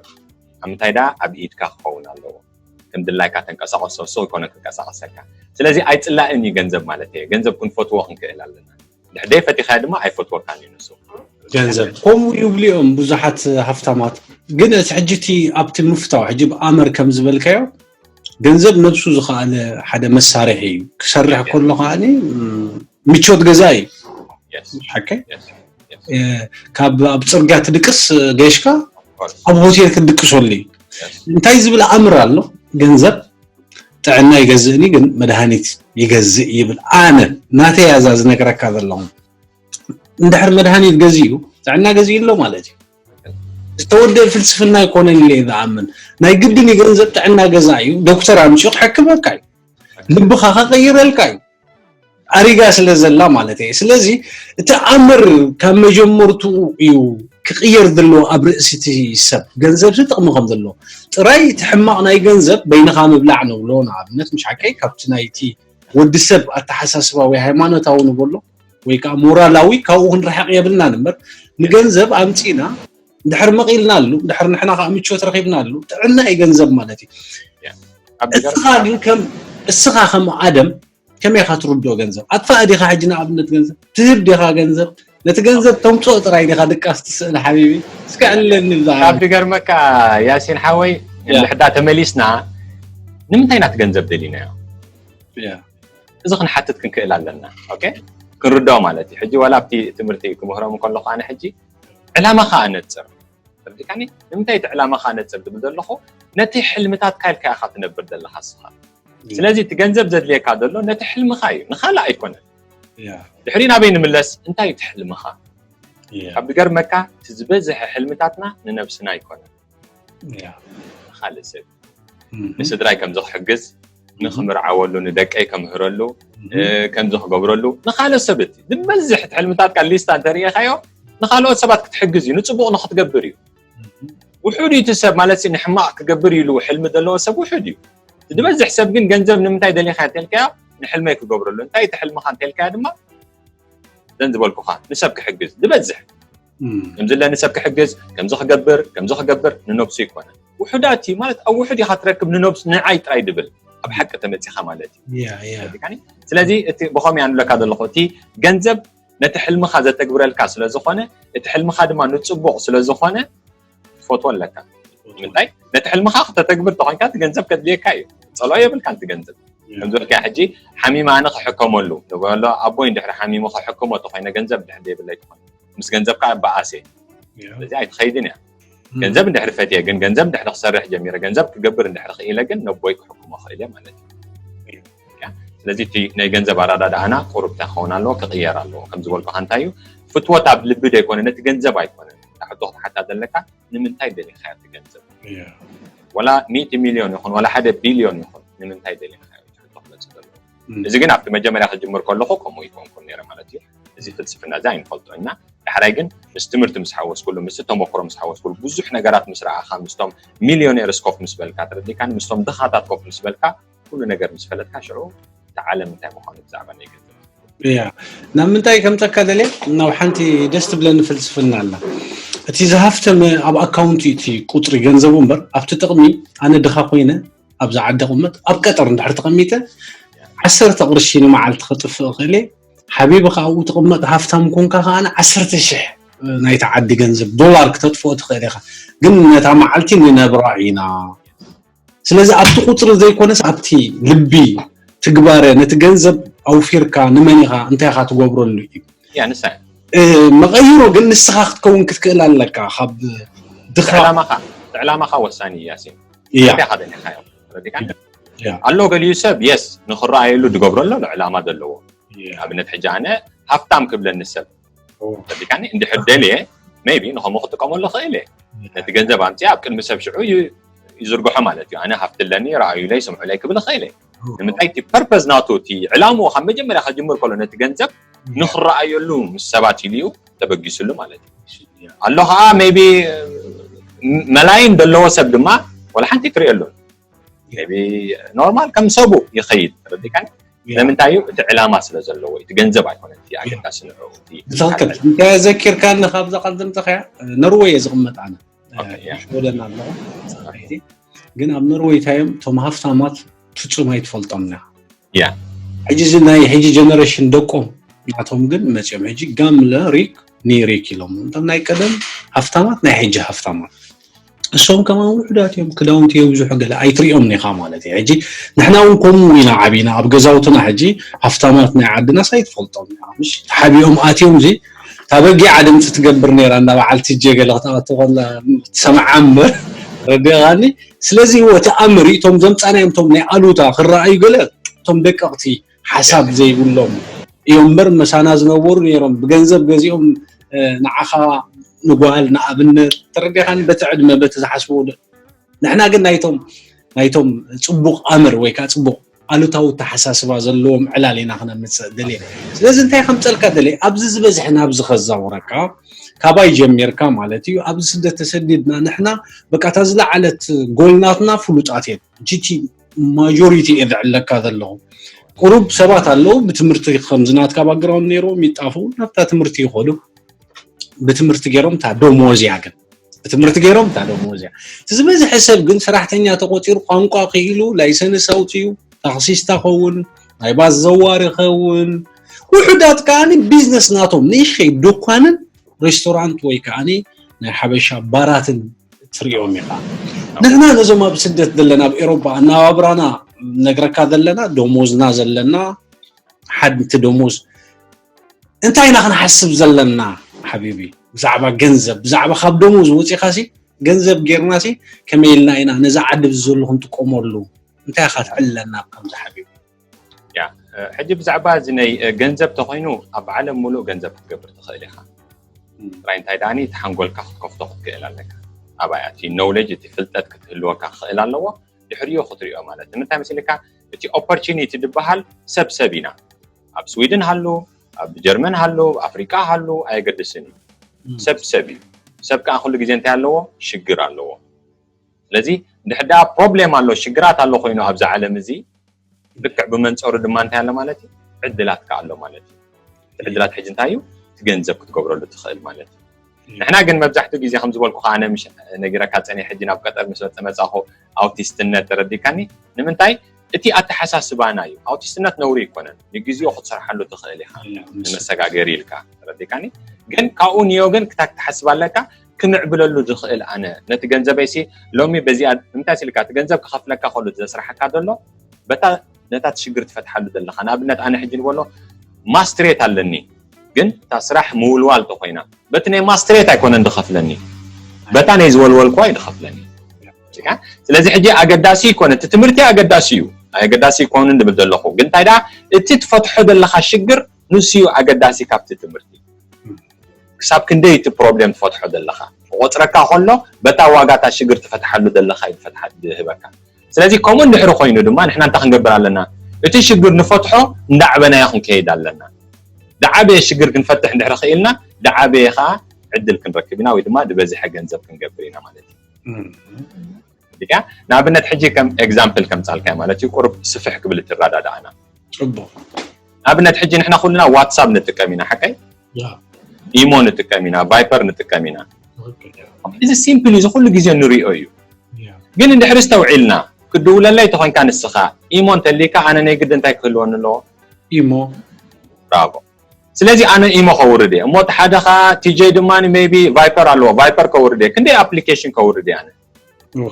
ኣብ ምንታይ ደኣ ኣብ ኢድካ ክኸውን ኣለዎ። ከም ድላይካ ተንቀሳቐሶ ሱቕ ይኮነ ክንቀሳቐሰካ። ስለዚ ኣይጽላእን እዩ ገንዘብ ማለት እየ። ገንዘብ ክንፈትዎ ክንክእል ኣለና። ድሕደይ ፈቲኻዮ ድማ ኣይፈትወካን እዩ ንሱ። ገንዘብ። ከምኡ ይብሉ እዮም ብዙሓት ሃፍታማት። ግን እቲ ሕጂ እቲ ኣብቲ ምፍታው፣ ሕጂ ብኣመር ከም ዝበልካዮ፣ ገንዘብ ነብሱ ዝኸኣለ ሓደ መሳርሒ እዩ። ክሰርሕ ከሎ ከኣኒ፣ ም፣ ምቾት ገዛ እዩ። ሓቀይ ካብ ኣብ ፅርግያ ትድቅስ ገሽካ ኣብ ሆቴል ክትድቅሰሉ እዩ። እንታይ ዝብል ኣምር ኣሎ? ገንዘብ ጥዕና ይገዝእኒ ግን መድሃኒት ይገዝእ ይብል። ኣነ ናተይ እያ እዛ ዝነግረካ ዘለኹ። እንድሕር መድሃኒት ገዚኡ ጥዕና ገዚኡ ኣሎ ማለት እዩ። ዝተወደአ ፍልስፍና ኣይኮነን ኢለ እየ ዝኣምን። ናይ ግድን እዩ ገንዘብ ጥዕና ገዛ እዩ። ዶክተር ኣምፂኡ ክሕክመካ እዩ። ልብኻ ከቀይረልካ እዩ። ኣሪጋ ስለ ዘላ ማለት እየ። ስለዚ እቲ ኣምር ካብ መጀመርትኡ እዩ ክቅየር ዘለዎ ኣብ ርእሲ እቲ ሰብ። ገንዘብ ሲ ጥቕሚ ከም ዘለዎ ጥራይ እቲ ሕማቕ ናይ ገንዘብ በይንኻ ምብላዕ ንብሎ ንኣብነት ምሽ ሓቀይ ካብቲ ናይቲ ወዲ ሰብ ኣተሓሳስባ ወይ ሃይማኖታዊ ንበሎ ወይ ከዓ ሞራላዊ ካብኡ ክንርሕቕ የብልናን እምበር ንገንዘብ ኣምፂና እንድሕር መቒልናሉ እንድሕር ንሕና ከዓ ምቾት ረኺብናሉ ጥዕና እዩ ገንዘብ ማለት እዩ። እስኻ ግን ከም እስኻ ከም ኣደም ከመይ ኢኻ ትርድኦ ገንዘብ? ኣጥፋእ ዲኻ ሕጂ ንኣብነት ገንዘብ ትህብ ዲኻ ገንዘብ ነቲ ገንዘብ ተምፅኦ ጥራይ ዲኻ ድቃስ ትስእል ሓቢቢ? እስከ ዕለኒ ብዛዕባ ካብ ድገርመካ ያሲን ሓወይ እንድሕዳ ተመሊስና ንምንታይ ናቲ ገንዘብ ደሊናዮ? እዚ ክንሓትት ክንክእል ኣለና። ኦኬ ክንርድኦ ማለት እዩ። ሕጂ ዋላ ኣብቲ ትምህርቲ ክምህሮም ከለኹ ኣነ ሕጂ ዕላማኻ ኣነፅር ተረዲካኒ? ንምንታይ እቲ ዕላማኻ ኣነፅር ዝብል ዘለኹ ነቲ ሕልምታትካ ኢልካ ኢኻ ትነብር ዘለኻ እስኻ። ስለዚ እቲ ገንዘብ ዘድልየካ ዘሎ ነቲ ሕልምኻ እዩ፣ ንኻልእ ኣይኮነን። ድሕሪ ናበይ ንምለስ? እንታይ እዩ እቲ ሕልምኻ? ካብ ዝገርመካ እቲ ዝበዝሐ ሕልምታትና ንነብስና ኣይኮነን፣ ንኻልእ ሰብ። ንስድራይ ከምዚ ክሕግዝ፣ ንኽምርዓወሉ፣ ንደቀይ ከምህረሉ፣ ከምዚ ክገብረሉ፣ ንኻልእ ሰብ እቲ ዝበዝሕ እቲ ሕልምታትካ ሊስታ እንተርእኻዮ ንኻልኦት ሰባት ክትሕግዝ እዩ፣ ንፅቡቕ ንክትገብር እዩ። ውሑድ እዩ እቲ ሰብ ማለት ንሕማቕ ክገብር ኢሉ ሕልሚ ዘለዎ ሰብ ውሑድ እዩ። ዝበዝሕ ሰብ ግን ገንዘብ ንምንታይ ደሊኻ እንተልካዮ ንሕልመይ ክገብረሉ። እንታይ እቲ ሕልምኻ እንተልካዮ ድማ ዘን ዝበልኩኻ ንሰብ ክሕግዝ ዝበዝሕ ከምዚ ለ ንሰብ ክሕግዝ ከምዚ ክገብር ከምዚ ክገብር ንነብሱ ይኮነ ውሑዳት ማለት ኣብ ውሑድ ኢኻ ትረክብ ንነብሱ ንዓይ ጥራይ ድብል ኣብ ሓቂ ተመፂኻ ማለት እዩ። ስለዚ እቲ ብኸምኡ ኣንብለካ ዘለኹ እቲ ገንዘብ ነቲ ሕልምኻ ዘተግብረልካ ስለ ዝኾነ እቲ ሕልምኻ ድማ ንፅቡቕ ስለ ዝኾነ ትፈትዎ ኣለካ። ንምንታይ ነቲ ሕልምኻ ክተተግብር ተኾንካ እቲ ገንዘብ ከድልየካ እዩ። ፀልኦ የብልካ ንቲ ገንዘብ ከምዝበልካ ሕጂ ሓሚመ ኣነ ክሕከመሉ ንበሎ ኣቦይ እንድሕሪ ሓሚሙ ክሕክሞ ተኾይነ ገንዘብ እንድሕር ዘይብለይ ተኾይነ ምስ ገንዘብ ከዓ በኣሰ እዚ ኣይትኸይድን እያ። ገንዘብ እንድሕሪ ፈትየ ግን ገንዘብ እንድሕሪ ክሰርሕ ጀሚረ ገንዘብ ክገብር እንድሕሪ ክኢለ ግን ነቦይ ክሕክሞ ክእል እየ ማለት እዩ። ስለዚ እቲ ናይ ገንዘብ ኣረዳድኣና ቁሩብ እንታይ ክኸውን ኣለዎ ክቕየር ኣለዎ። ከም ዝበልኩኻ እንታይ እዩ ፍትወት ኣብ ልቢ ዘይኮነ ነቲ ገንዘብ ኣይኮነን። እታ ሕቶ ክትሓታ ዘለካ ንምንታይ ደሊኻዮ እቲ ገንዘብ? ወላ ሚእቲ ሚልዮን ይኹን ወላ ሓደ ቢልዮን ይኹን ንምንታይ ደሊኻዮ? ሕቶ ክመፅእ ዘለዎ። እዚ ግን ኣብቲ መጀመርያ ክጅምር ከለኹ ከምኡ ይኮንኩን ነይረ ማለት እዩ። እዚ ፍልስፍና እዚ ኣይንፈልጦ እና ዳሕራይ ግን ምስ ትምህርቲ ምስ ሓወስኩሉ ምስ ተመክሮ ምስ ሓወስኩሉ ብዙሕ ነገራት ምስ ረኣኻ ምስቶም ሚልዮኔርስ ኮፍ ምስ በልካ ተረዲካኒ ምስቶም ድኻታት ኮፍ ምስ በልካ ኩሉ ነገር ምስ ፈለጥካ ሽዑ እቲ ዓለም እንታይ ምዃኑ ብዛዕባ ናይ ገንዘብ እያ ናብ ምንታይ ከምፀካ ደልየ ናብ ሓንቲ ደስ ትብለኒ ፍልስፍና ኣላ እቲ ዝሃፍተመ ኣብ ኣካውንት እዩ እቲ ቁፅሪ ገንዘቡ እምበር ኣብቲ ጥቕሚ ኣነ ድኻ ኮይነ ኣብዛ ዓዲ ቅመጥ ኣብ ቀጠር እንድሕር ተቐሚጠ ዓሰርተ ቅርሺ ንመዓልቲ ከጥፍእ እኽእል እየ ሓቢቢ ከዓ ኣብኡ ትቕመጥ ሃፍታም ኮንካ ከዓ ዓሰርተ ሽሕ ናይታ ዓዲ ገንዘብ ዶላር ክተጥፍኦ ትኽእል ኢኻ ግን ነታ መዓልቲ ንነብራ ኢና ስለዚ ኣብቲ ቁፅሪ ዘይኮነስ ኣብቲ ልቢ ትግባረ ነቲ ገንዘብ ኣውፊርካ ንመን ኢኻ እንታይ ኢኻ ትገብረሉ እዩ ያ ንሳ መቐይሮ ግን ንስኻ ክትከውን ክትክእል ኣለካ ካብ ድኻ ዕላማኻ ዕላማኻ ወሳኒ እዩ ያሲን ያ እንታይ ካደኒኻዮ ረዲካ ኣሎ ገሊዩ ሰብ የስ ንክረኣየሉ ዝገብረሎ ዕላማ ዘለዎ ኣብነት ሕጂ ኣነ ሃፍታም ክብለኒ ሰብ ረዲካኒ እንድሕር ደልየ maybe ንኸምኡ ክጥቀመሉ ክእል እየ ነቲ ገንዘብ ኣምፅእ ኣብ ቅድሚ ሰብ ሽዑ ይዝርግሖ ማለት እዩ ኣነ ሃፍቲ ኣለኒ ረኣዩለይ ስምዑለይ ክብል ክእል እየ ንምንታይ እቲ ፐርፐዝ ናቱ እቲ ዕላምኡ ካብ መጀመርያ ከጅምር ከሎ ነቲ ገንዘብ ንክረኣየሉ ምስ ሰባት ኢሉ እዩ ተበጊስሉ ማለት እዩ ኣሎ ከዓ maybe መላይን ዘለዎ ሰብ ድማ ወላ ሓንቲ ትርእየሉን maybe ኖርማል ከም ሰቡ ይኸይድ ረዲካን ስለምንታይ እዩ እቲ ዕላማ ስለ ዘለዎ እቲ ገንዘብ ኣይኮነ እቲ ኣገዳሲ ንዕኡ እቲ ትኽክል እንተ ዘኪርካኒ ካብዛ ቃል ዘምፀኸያ ነርወይ እየ ዝቕመጥ ኣነ ወደና ኣለኹ ግን ኣብ ነርወይ ታዮም እቶም ሃፍታማት ፍፁም ኣይትፈልጦምና ያ ሕጂ እዚ ናይ ሕጂ ጀነሬሽን ደቆም ናቶም ግን መፅኦም ሕጂ ጋምለ ሪክ ኒ ሪክ ኢሎም እቶም ናይ ቀደም ሃፍታማት ናይ ሕጂ ሃፍታማት እሶም ከማን ውሑዳት እዮም፣ ክዳውንቲ የብዝሑ፣ ገለ ኣይትሪኦም ኢኻ ማለት እዩ። ሕጂ ንሕና እውን ከምኡ ኢና ዓቢና፣ ኣብ ገዛውትና ሕጂ ሃፍታማት ናይ ዓድናስ ኣይትፈልጦም ኢኻ፣ ምሽ ተሓቢኦም ኣትዮም ዚ እታ በጊዓ ድምፂ ትገብር ነይራ እንዳ በዓል ቲጄ ገለ ክትኣቱ ከላ ትሰምዓ እምበር ረዲኻኒ። ስለዚ እዎ እቲ ኣምር እቶም ዘምፃናዮም እቶም ናይ ኣሉታ ክረኣዩ ገለ እቶም ደቀቕቲ ሓሳብ ዘይብሎም እዮም እምበር መሳና ዝነበሩ ነይሮም ብገንዘብ ገዚኦም ንዓኻ ንጓል ንኣብነት ተረዲኻኒ በቲ ዕድመ በቲ ዝሓስብዎ ንሕና ግን ናይቶም ናይቶም ፅቡቕ ኣምር ወይ ከዓ ፅቡቕ ኣሉታዊ ተሓሳስባ ዘለዎም ዕላል ኢና ክነምፅእ ደልየ። ስለዚ እንታይ ከምፀልካ ደልየ ኣብዚ ዝበዝሐ ናብዚ ከዛውረካ ካባይ ጀሚርካ ማለት እዩ። ኣብዚ ስደት ተሰዲድና ንሕና በቃ እታ ዝለዓለት ጎልናትና ፍሉጣት እየን። ጂቲ ማጆሪቲ እየ ዝዕለካ ዘለኹ። ቁሩብ ሰባት ኣለዉ ብትምህርቲ ከምዚ ናትካ ባግራውንድ ነይርዎም ይጣፍኡ ናብታ ትምህርቲ ይኸዱ። ብትምህርቲ ገይሮም እታ ደሞዝ እያ ግን ብትምህርቲ ገይሮም እታ ደሞዝ እያ። እቲ ዝበዝሐ ሰብ ግን ሰራሕተኛ ተቆፂሩ ቋንቋ ክኢሉ ላይሰንስ ኣውፅዩ ታክሲስታ ኸውን ናይ ባስ ዘዋሪ ኸውን ውሑዳት ከዓኒ ቢዝነስ ናቶም ንእሽተይ ድኳንን ሬስቶራንት ወይ ከዓኒ ናይ ሓበሻ ባራትን ትሪኦም ኢኻ። ንሕና ነዞም ኣብ ስደት ዘለና ኣብ ኤሮፓ ኣነባብራና ነግረካ ዘለና ደሞዝና ዘለና ሓንቲ ደሞዝ እንታይ ኢና ክንሓስብ ዘለና ሓቢቢ ብዛዕባ ገንዘብ ብዛዕባ ካብ ደሞዝ ወፂኻሲ ገንዘብ ጌርናሲ ከመይ ኢልና ኢና ነዛ ዓዲ ዘሎ ክንጥቀመሉ እንታይ ኢኻ ትዕለና ከምዚ ሓቢቢ ሕጂ ብዛዕባ እዚ ናይ ገንዘብ ተኮይኑ ኣብ ዓለም ሙሉእ ገንዘብ ክትገብር ትኽእል ኢኻ ጥራይ እንታይ ደኣኒ እቲ ሓንጎልካ ክትከፍቶ ክትክእል ኣለካ ኣባያ እቲ ኖውሌጅ እቲ ፍልጠት ክትህልወካ ክኽእል ኣለዎ ድሕሪኡ ክትሪኦ ማለት ንምንታይ መሲልካ እቲ ኦፖርቹኒቲ ዝበሃል ሰብ ሰብ ኢና ኣብ ስዊድን ሃሉ ኣብ ጀርመን ሃሉ ኣብ ኣፍሪቃ ሃሉ ኣየገድስን እዩ ሰብ ሰብ እዩ ሰብ ከዓ ኩሉ ግዜ እንታይ ኣለዎ ሽግር ኣለዎ ስለዚ እንድሕር ደኣ ፕሮብሌም ኣሎ ሽግራት ኣሎ ኮይኑ ኣብዚ ዓለም እዚ ልክዕ ብመንፀሩ ድማ እንታይ ኣሎ ማለት እዩ ዕድላት ከዓ ኣሎ ማለት እዩ እቲ ዕድላት ሕጂ እንታይ እዩ እቲ ገንዘብ ክትገብረሉ ትኽእል ማለት እዩ ንሕና ግን መብዛሕትኡ ግዜ ከም ዝበልኩ ከዓ ኣነ ምሽ ነጊረካ ፀኒሕ ሕጂ ናብ ቀጠር ምስ መፀ መፃኹ ኣውቲስትነት ተረዲካኒ ንምንታይ እቲ ኣተሓሳስባና እዩ ኣውቲስትነት ነውሪ ይኮነን ንግዜኡ ክትሰርሓሉ ትኽእል ኢኻ ንመሰጋገሪ ኢልካ ተረዲካኒ ግን ካብኡ ንዮ ግን ክታ ክትሓስብ ኣለካ ክምዕብለሉ ዝኽእል ኣነ ነቲ ገንዘበይሲ ሎሚ በዚኣ እንታይ ሲልካ እቲ ገንዘብ ክኸፍለካ ከሉ ዘስራሓካ ዘሎ በታ ነታ ትሽግር ትፈትሓሉ ዘለኻ ንኣብነት ኣነ ሕጂ ንበሎ ማስትሬት ኣለኒ ግን እታ ስራሕ ምውልዋል ተኮይና በቲ ናይ ማስትሬት ኣይኮነን ዝኸፍለኒ በታ ናይ ዝወልወልኳ እዩ ዝኸፍለኒ ስለዚ ሕጂ ኣገዳሲ ይኮነ እቲ ትምህርቲ ኣገዳሲ እዩ ኣገዳሲ ይኮንን ዝብል ዘለኹ ግን እንታይ ደኣ እቲ ትፈትሖ ዘለኻ ሽግር ንሱ እዩ ኣገዳሲ ካብቲ ትምህርቲ ክሳብ ክንደይ እቲ ፕሮብሌም ትፈትሖ ዘለኻ ክቆፅረካ ከሎ በታ ዋጋ እታ ሽግር ትፈትሓሉ ዘለኻ እዩ ዝፈትሓ ዝህበካ ስለዚ ከምኡ እንድሕሪ ኮይኑ ድማ ንሕና እንታይ ክንገብር ኣለና እቲ ሽግር ንፈትሖ እንዳዕበናዮ ክንከይድ ኣለና ዝዓበየ ሽግር ክንፈትሕ እንድሕሪ ክኢልና ዝዓበየ ከዓ ዕድል ክንረክብ ኢና ወይ ድማ ዝበዝሐ ገንዘብ ክንገብር ኢና ማለት እዩ ንኣብነት ሕጂ ከም ኤግዛምፕል ከምፃልካ ማለት እዩ ቁሩብ ስፍሕ ክብል ትረዳዳኣና ፅቡቅ ንኣብነት ሕጂ ንሕና ኩልና ዋትሳፕ ንጥቀም ኢና ሓቀይ ኢሞ ንጥቀም ኢና ቫይፐር ንጥቀም ኢና እዚ ሲምፕል እዚ ኩሉ ግዜ ንሪኦ እዩ ግን እንድሕሪ ዝተውዒልና ክድውለለይ ተኮንካ ንስኻ ኢሞ እንተሊካ ኣነ ናይ ግዲ እንታይ ክህልወኒ ኣለዎ ኢሞ ብራቮ ስለዚ ኣነ ኢሞ ከውርድ እየ እሞ እቲ ሓደ ከዓ ቲጀይ ድማ ሜቢ ቫይፐር ኣለዎ ቫይፐር ከውርድ እየ ክንደይ ኣፕሊኬሽን ከውርድ እየ ኣነ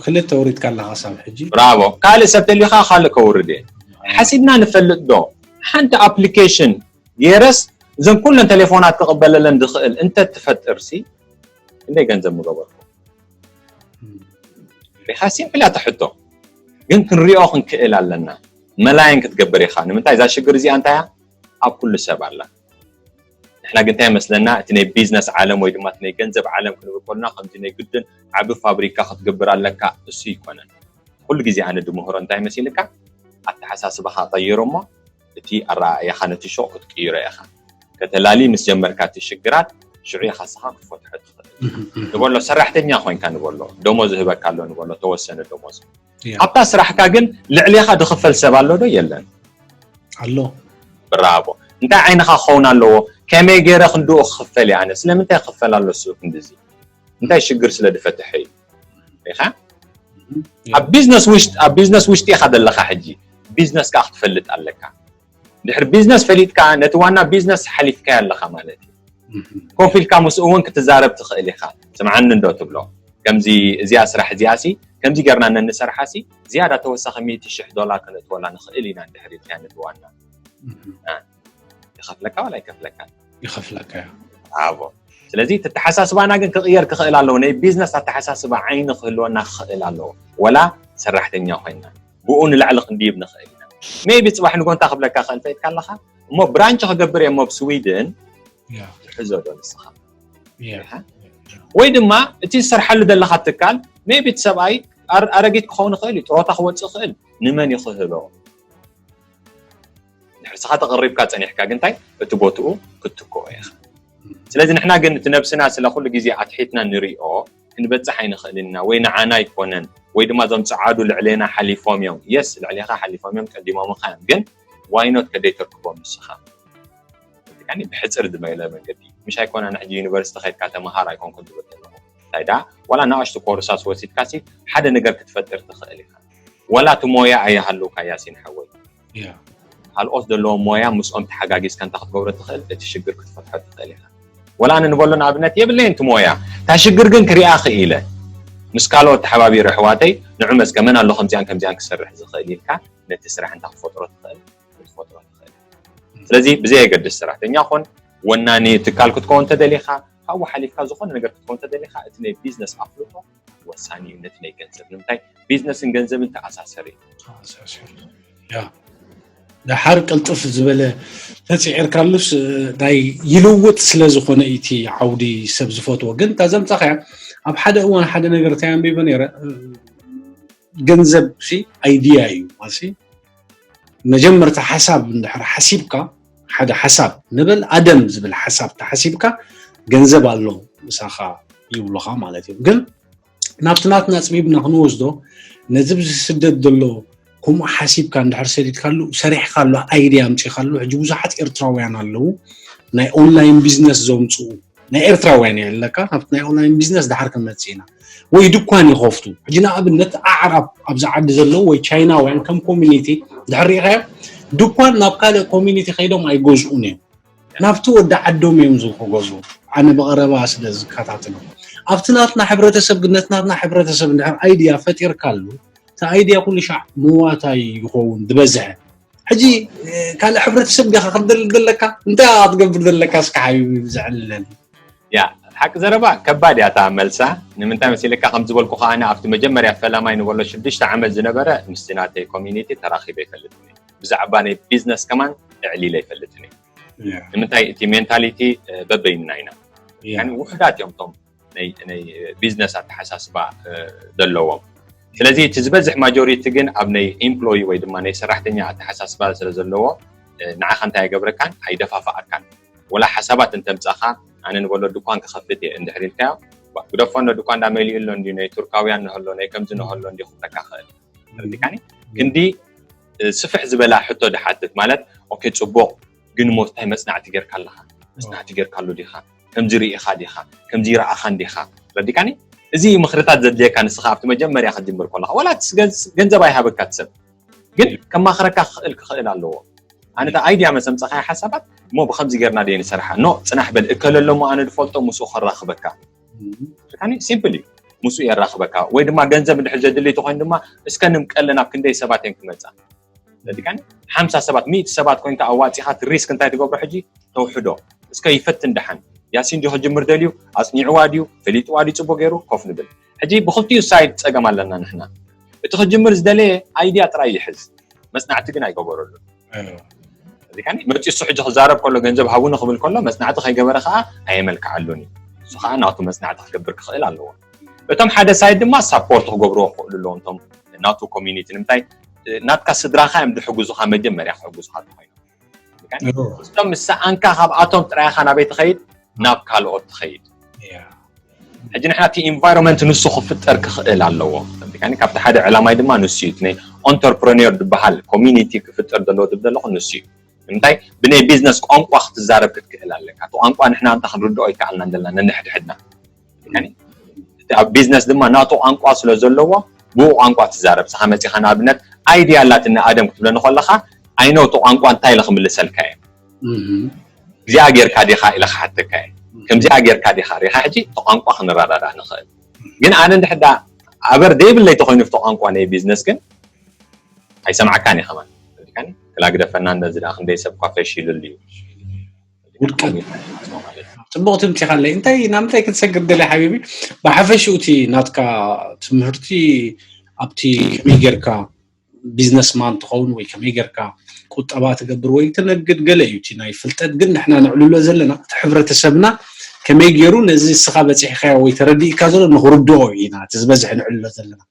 ክልተ ውሪድካ ኣለካ ሳብ ሕጂ ብራቮ ካልእ ሰብ ተሊካ ካልእ ከውርድ እየ ሓሲብና ንፈልጥ ዶ ሓንቲ ኣፕሊኬሽን ገይረስ እዘን ኩለን ቴሌፎናት ክቕበለለን ዝኽእል እንተ ትፈጥር ሲ ክንደይ ገንዘብ ምገበርኩ ሪኻ ሲምፕል እያ ትሕቶ ግን ክንሪኦ ክንክእል ኣለና መላየን ክትገብር ኢኻ ንምንታይ እዛ ሽግር እዚኣ እንታይ እያ ኣብ ኩሉ ሰብ ኣላ ንሕና ግን እንታይ ይመስለና እቲ ናይ ቢዝነስ ዓለም ወይ ድማ እቲ ናይ ገንዘብ ዓለም ክንብል ከለና ከምዚ ናይ ግድን ዓቢ ፋብሪካ ክትገብር ኣለካ እሱ ይኮነን ኩሉ ግዜ ኣነ ድምህሮ እንታይ መሲልካ ኣተሓሳስባኻ ቀይሮ እሞ እቲ ኣረኣእያኻ ነቲ ሹቕ ክትቅይሮ ኢኻ ከተላሊ ምስ ጀመርካ እቲ ሽግራት ሽዑ ኢኻ ስኻ ክትፈትሖ ትኽእል ንበሎ ሰራሕተኛ ኮይንካ ንበሎ ደሞዝ ዝህበካ ኣሎ ንበሎ ተወሰነ ደሞዝ ኣብታ ስራሕካ ግን ልዕሌኻ ዝኽፈል ሰብ ኣሎ ዶ የለን ኣሎ ብራቦ እንታይ ዓይንኻ ክኸውን ኣለዎ ከመይ ገይረ ክንድኡ ክኽፈል እየ ኣነ ስለምንታይ ክኽፈል ኣሎ ስኡ ክንድዚ እንታይ ሽግር ስለ ዝፈትሐ እዩ ኢኻ ኣብ ቢዝነስ ውሽጢ ኣብ ቢዝነስ ውሽጢ ኢኻ ዘለኻ ሕጂ ቢዝነስ ከዓ ክትፈልጥ ኣለካ ድሕሪ ቢዝነስ ፈሊጥካ ነቲ ዋና ቢዝነስ ሓሊፍካዮ ኣለኻ ማለት እዩ ኮፍ ኢልካ ምስኡ እውን ክትዛረብ ትኽእል ኢኻ ስምዓኒ እንዶ ትብሎ ከምዚ እዚኣ ስራሕ እዚኣ ሲ ከምዚ ጌርና ነንሰርሓ ሲ ዝያዳ ተወሳኺ ሚእቲ ሽሕ ዶላር ከነእትወላ ንኽእል ኢና እንድሕር ኢልካ ንብዋና ይኸፍለካ ዋላ ኣይከፍለካ ይኸፍለካ ኣቦ ስለዚ ተተሓሳስባና ግን ክቕየር ክኽእል ኣለዎ ናይ ቢዝነስ ኣተሓሳስባ ዓይኒ ክህልወና ክኽእል ኣለዎ ወላ ሰራሕተኛ ኮይና ብኡ ንላዕሊ ክንድይብ ንኽእል ኢና ሜቢ ፅባሕ ንጎንታ ክብለካ ክእል ፈይትካ ኣለኻ እሞ ብራንች ክገብር እየ ሞብ ስዊድን ትሕዞ ዶ ንስኻ ወይ ድማ እቲ ዝሰርሓሉ ዘለኻ ትካል ሜቢ እቲ ሰብኣይ ኣረጊት ክኸውን ይኽእል እዩ ጥሮታ ክወፅእ ይኽእል ንመን ይኽህሎ ንሕርስኻ ተቐሪብካ ፀኒሕካ ግንታይ እቲ ቦትኡ ክትትክኦ ኢኻ ስለዚ ንሕና ግን እቲ ነብስና ስለ ኩሉ ግዜ ኣትሒትና ንሪኦ ክንበፅሕ ኣይንኽእልን ኢና ወይ ንዓና ኣይኮነን ወይ ድማ እዞም ፀዓዱ ልዕሌና ሓሊፎም እዮም የስ ልዕሌኻ ሓሊፎም እዮም ቀዲሞምኻ እዮም ግን ዋይኖት ከደይ ተርክቦም ንስኻ ብሕፅር ዝበለ መንገዲ ምሽ ኣይኮነ ንሕጂ ዩኒቨርሲቲ ከድካ ተምሃር ኣይኮንኩን ትብል ዘለኹ እንታይ ዳ ዋላ ንኣሽቱ ኮርሳስ ወሲድካሲ ሓደ ነገር ክትፈጥር ትኽእል ኢኻ ወላ እቲ ሞያ ኣይሃልውካ ያሲን ሓወይ ካልኦት ዘለዎም ሞያ ምስኦም ተሓጋጊዝካ እንተ ክትገብሮ ትኽእል እቲ ሽግር ክትፈትሖ ትኽእል ኢኻ ወላ ኣነ ንበሎ ንኣብነት የብለይን እቲ ሞያ እታ ሽግር ግን ክሪኣ ክኢለ ምስ ካልኦት ተሓባቢሩ ኣሕዋተይ ንዑ መዝከመን ኣሎ ከምዚኣን ከምዚኣን ክሰርሕ ዝኽእል ኢልካ ነቲ ስራሕ እንተ ክፈጥሮ ትኽእል ክትፈጥሮ ትኽእል ስለዚ ብዘየገድስ ሰራሕተኛ ኾን ወናኒ ትካል ክትከውን ተደሊኻ ካብኡ ሓሊፍካ ዝኾነ ነገር ክትከውን ተደሊኻ እቲ ናይ ቢዝነስ ኣፍልጦ ወሳኒ እዩ ነቲ ናይ ገንዘብ ንምንታይ ቢዝነስን ገንዘብን ተኣሳሰር እዩ ዳሓር ቅልጥፍ ዝበለ ተፅዒርካሉስ ናይ ይልውጥ ስለ ዝኾነ እቲ ዓውዲ ሰብ ዝፈትዎ ግን እታ ዘምፃኻያ ኣብ ሓደ እዋን ሓደ ነገር እንታይ ኣንቢበ ነረ ገንዘብ ሲ ኣይድያ እዩ ማለት መጀመርታ ሓሳብ እንድሕር ሓሲብካ ሓደ ሓሳብ ንብል ኣደም ዝብል ሓሳብ ተሓሲብካ ገንዘብ ኣሎ ምሳኻ ይብሉኻ ማለት እዩ ግን ናብቲ ናትና ፅቢብና ክንወስዶ ነዚ ብዚ ስደት ዘሎ ከምኡ ሓሲብካ እንድሕር ሰዲድካሉ ሰሪሕካሉ ኣይድያ ኣምፂኻሉ ሕጂ ብዙሓት ኤርትራውያን ኣለዉ ናይ ኦንላይን ቢዝነስ ዘምፅኡ ናይ ኤርትራውያን እየ ኣለካ ካብቲ ናይ ኦንላይን ቢዝነስ ድሓር ክንመፅእ ኢና ወይ ድኳን ይኸፍቱ ሕጂ ንኣብነት ኣዕራብ ኣብዚ ዓዲ ዘለዉ ወይ ቻይናውያን ከም ኮሚኒቲ ድሕር ሪኢኻዮ ድኳን ናብ ካልእ ኮሚኒቲ ከይዶም ኣይገዝኡን እዮም ናብቲ ወዲ ዓዶም እዮም ዝክገዝኡ ኣነ ብቐረባ ስለ ዝከታተሎ ኣብቲ ናትና ሕብረተሰብ ግን ነቲ ናትና ሕብረተሰብ እንድሕር ኣይድያ ፈጢርካሉ እቲ ኣይድያ ኩሉ ሻዕ ምዋታይ ይኸውን ዝበዝሐ ሕጂ ካልእ ሕብረተሰብ ዲኻ ክትደልል ዘለካ እንታይ ክትገብር ዘለካ እስካ ሓቢቢ ብዘዕልለኒ ያ ሓቂ ዘረባ ከባድ እያ እታ መልሳ ንምንታይ መሲልካ ከም ዝበልኩ ከዓኒ ኣብቲ መጀመርያ ፈላማይ ንበሎ ሽዱሽተ ዓመት ዝነበረ ምስቲ ናተይ ኮሚኒቲ ተራኺበ ይፈልጥኒ ብዛዕባ ናይ ቢዝነስ ከማን እዕሊለ ይፈልጥኒ ንምንታይ እቲ ሜንታሊቲ በበይንና ኢና ውሕዳት እዮም ቶም ናይ ቢዝነስ ኣተሓሳስባ ዘለዎም ስለዚ እቲ ዝበዝሕ ማጆሪቲ ግን ኣብ ናይ ኤምፕሎይ ወይ ድማ ናይ ሰራሕተኛ ኣተሓሳስባ ስለ ዘለዎ ንዓኻ እንታይ ኣይገብረካን ኣይደፋፍኣካን ወላ ሓሳባት እንተምፃኻ ኣነ ንበሎ ድኳን ክኸፍት እየ እንድሕር ኢልካዮ ግደፎ እንዶ ድኳን እንዳ መሊኡ ኣሎ እንዲ ናይ ቱርካውያን ንህሎ ናይ ከምዚ ንህሎ እንዲ ክብለካ ክእል ተረዲካኒ ክንዲ ስፍሕ ዝበላ ሕቶ ድሓትት ማለት ኦኬ ፅቡቅ ግን ሞት እንታይ መፅናዕቲ ጌርካ ኣለካ መፅናዕቲ ጌርካሉ ዲካ ከምዚ ርኢኻ ዲኻ ከምዚ ይረኣኻን ዲኻ ረዲካኒ እዚ ምኽርታት ዘድልየካ ንስኻ ኣብቲ መጀመርያ ክትጅምር ከለኻ ዋላ ገንዘብ ኣይሃበካ ሰብ ግን ከማኽረካ ክኽእል ክኽእል ኣለዎ ኣነ ታ ኣይድያ መሰምፀኻያ ሓሳባት እሞ ብከምዚ ጌርና ደየ ንሰርሓ ኖ ፅናሕ በል እከለሎ እሞ ኣነ ዝፈልጦ ምስኡ ከራኽበካ ረዲካኒ ሲምፕል እዩ ምስኡ የራኽበካ ወይ ድማ ገንዘብ እንድሕር ዘድልይ ተኮይኑ ድማ እስከ ንምቀለ ናብ ክንደይ ሰባት እየን ክመፃ ረዲካኒ ሓምሳ ሰባት ሚእቲ ሰባት ኮይንካ ኣዋፂኻ እቲ ሪስክ እንታይ ትገብሮ ሕጂ ተውሕዶ እስከ ይፈትን ደሓን ያሲን ድዩ ክጅምር ደልዩ ኣፅኒዕዋ ድዩ ፈሊጥዋ ድዩ ፅቡቅ ገይሩ ኮፍ ንብል ሕጂ ብክልቲኡ ሳይድ ፀገም ኣለና ንሕና እቲ ክጅምር ዝደለየ ኣይድያ ጥራይ ይሕዝ መፅናዕቲ ግን ኣይገበረሉ መፂ እሱ ሕጂ ክዛረብ ከሎ ገንዘብ ሃቡኒ ክብል ከሎ መፅናዕቲ ከይገበረ ከዓ ኣየመልክዓሉን እዩ እሱ ከዓ ናቱ መፅናዕቲ ክገብር ክኽእል ኣለዎ እቶም ሓደ ሳይድ ድማ ሳፖርት ክገብርዎ ክኽእሉ ኣለዎም እቶም ናቱ ኮሚኒቲ ንምንታይ ናትካ ስድራኻ እዮም ዝሕግዙኻ መጀመርያ ክሕግዙኻ ተኮይኖም እቶም ምስ ሰኣንካ ካብኣቶም ጥራይኻ ናበይ ትኸይድ ናብ ካልኦት ትኸይድ ሕጂ ንሕና እቲ ኢንቫይሮንመንት ንሱ ክፍጠር ክኽእል ኣለዎ ካብቲ ሓደ ዕላማይ ድማ ንሱ እዩ ናይ ኦንተርፕረኒር ዝበሃል ኮሚኒቲ ክፍጠር ዘለዎ ትብል ዘለኹ ንሱ እዩ ንምንታይ ብናይ ቢዝነስ ቋንቋ ክትዛረብ ክትክእል ኣለካ እቲ ቋንቋ ንሕና እንተ ክንርድኦ ይከኣልና ዘለና ነንሕድሕድና እቲ ኣብ ቢዝነስ ድማ ናቱ ቋንቋ ስለ ዘለዎ ብኡ ቋንቋ ትዛረብ ስኻ መፂኻ ንኣብነት ኣይድያ ኣላትኒ ኣደም ክትብለኒ ከለኻ ኣይነው እቲ ቋንቋ እንታይ ኢለ ክምልሰልካ እየ እዚኣ ጌርካ ዲኻ ኢለ ክሓተካ እየ ከምዚኣ ጌርካ ዲኻ ሪኻ ሕጂ እቲ ቋንቋ ክንረዳዳእ ንኽእል ግን ኣነ እንድሕር ዳ ኣበር ደይብለይ ተኾይኑ፣ ፍቶ ቋንቋ ናይ ቢዝነስ ግን ኣይሰምዓካን እዩ ከማን። ሪካኒ ክላግደፈና እንደዚ ዳ ክንደይ ሰብ እኳ ፈሽ ይልሉ እዩ። ጽቡቕ ትምቲ ካለይ እንታይ ናብ እንታይ ክትሰግር ደለ ሓቢቢ? ብሓፈሽኡ እቲ ናትካ ትምህርቲ ኣብቲ ከመይ ጌርካ ቢዝነስማን ትኸውን ወይ ከመይ ጌርካ ቁጠባ ትገብር ወይ ትነግድ ገለ እዩ እቲ ናይ ፍልጠት። ግን ንሕና ንዕልሎ ዘለና እቲ ሕብረተሰብና ከመይ ገይሩ ነዚ እስኻ በፂሕካዮ ወይ ተረዲእካ ዘሎ ንኽርድኦ ኢና እቲ ዝበዝሐ ንዕልሎ ዘለና።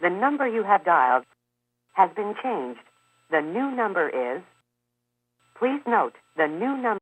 The number you have dialed has been changed. The new number is. Please note the new number.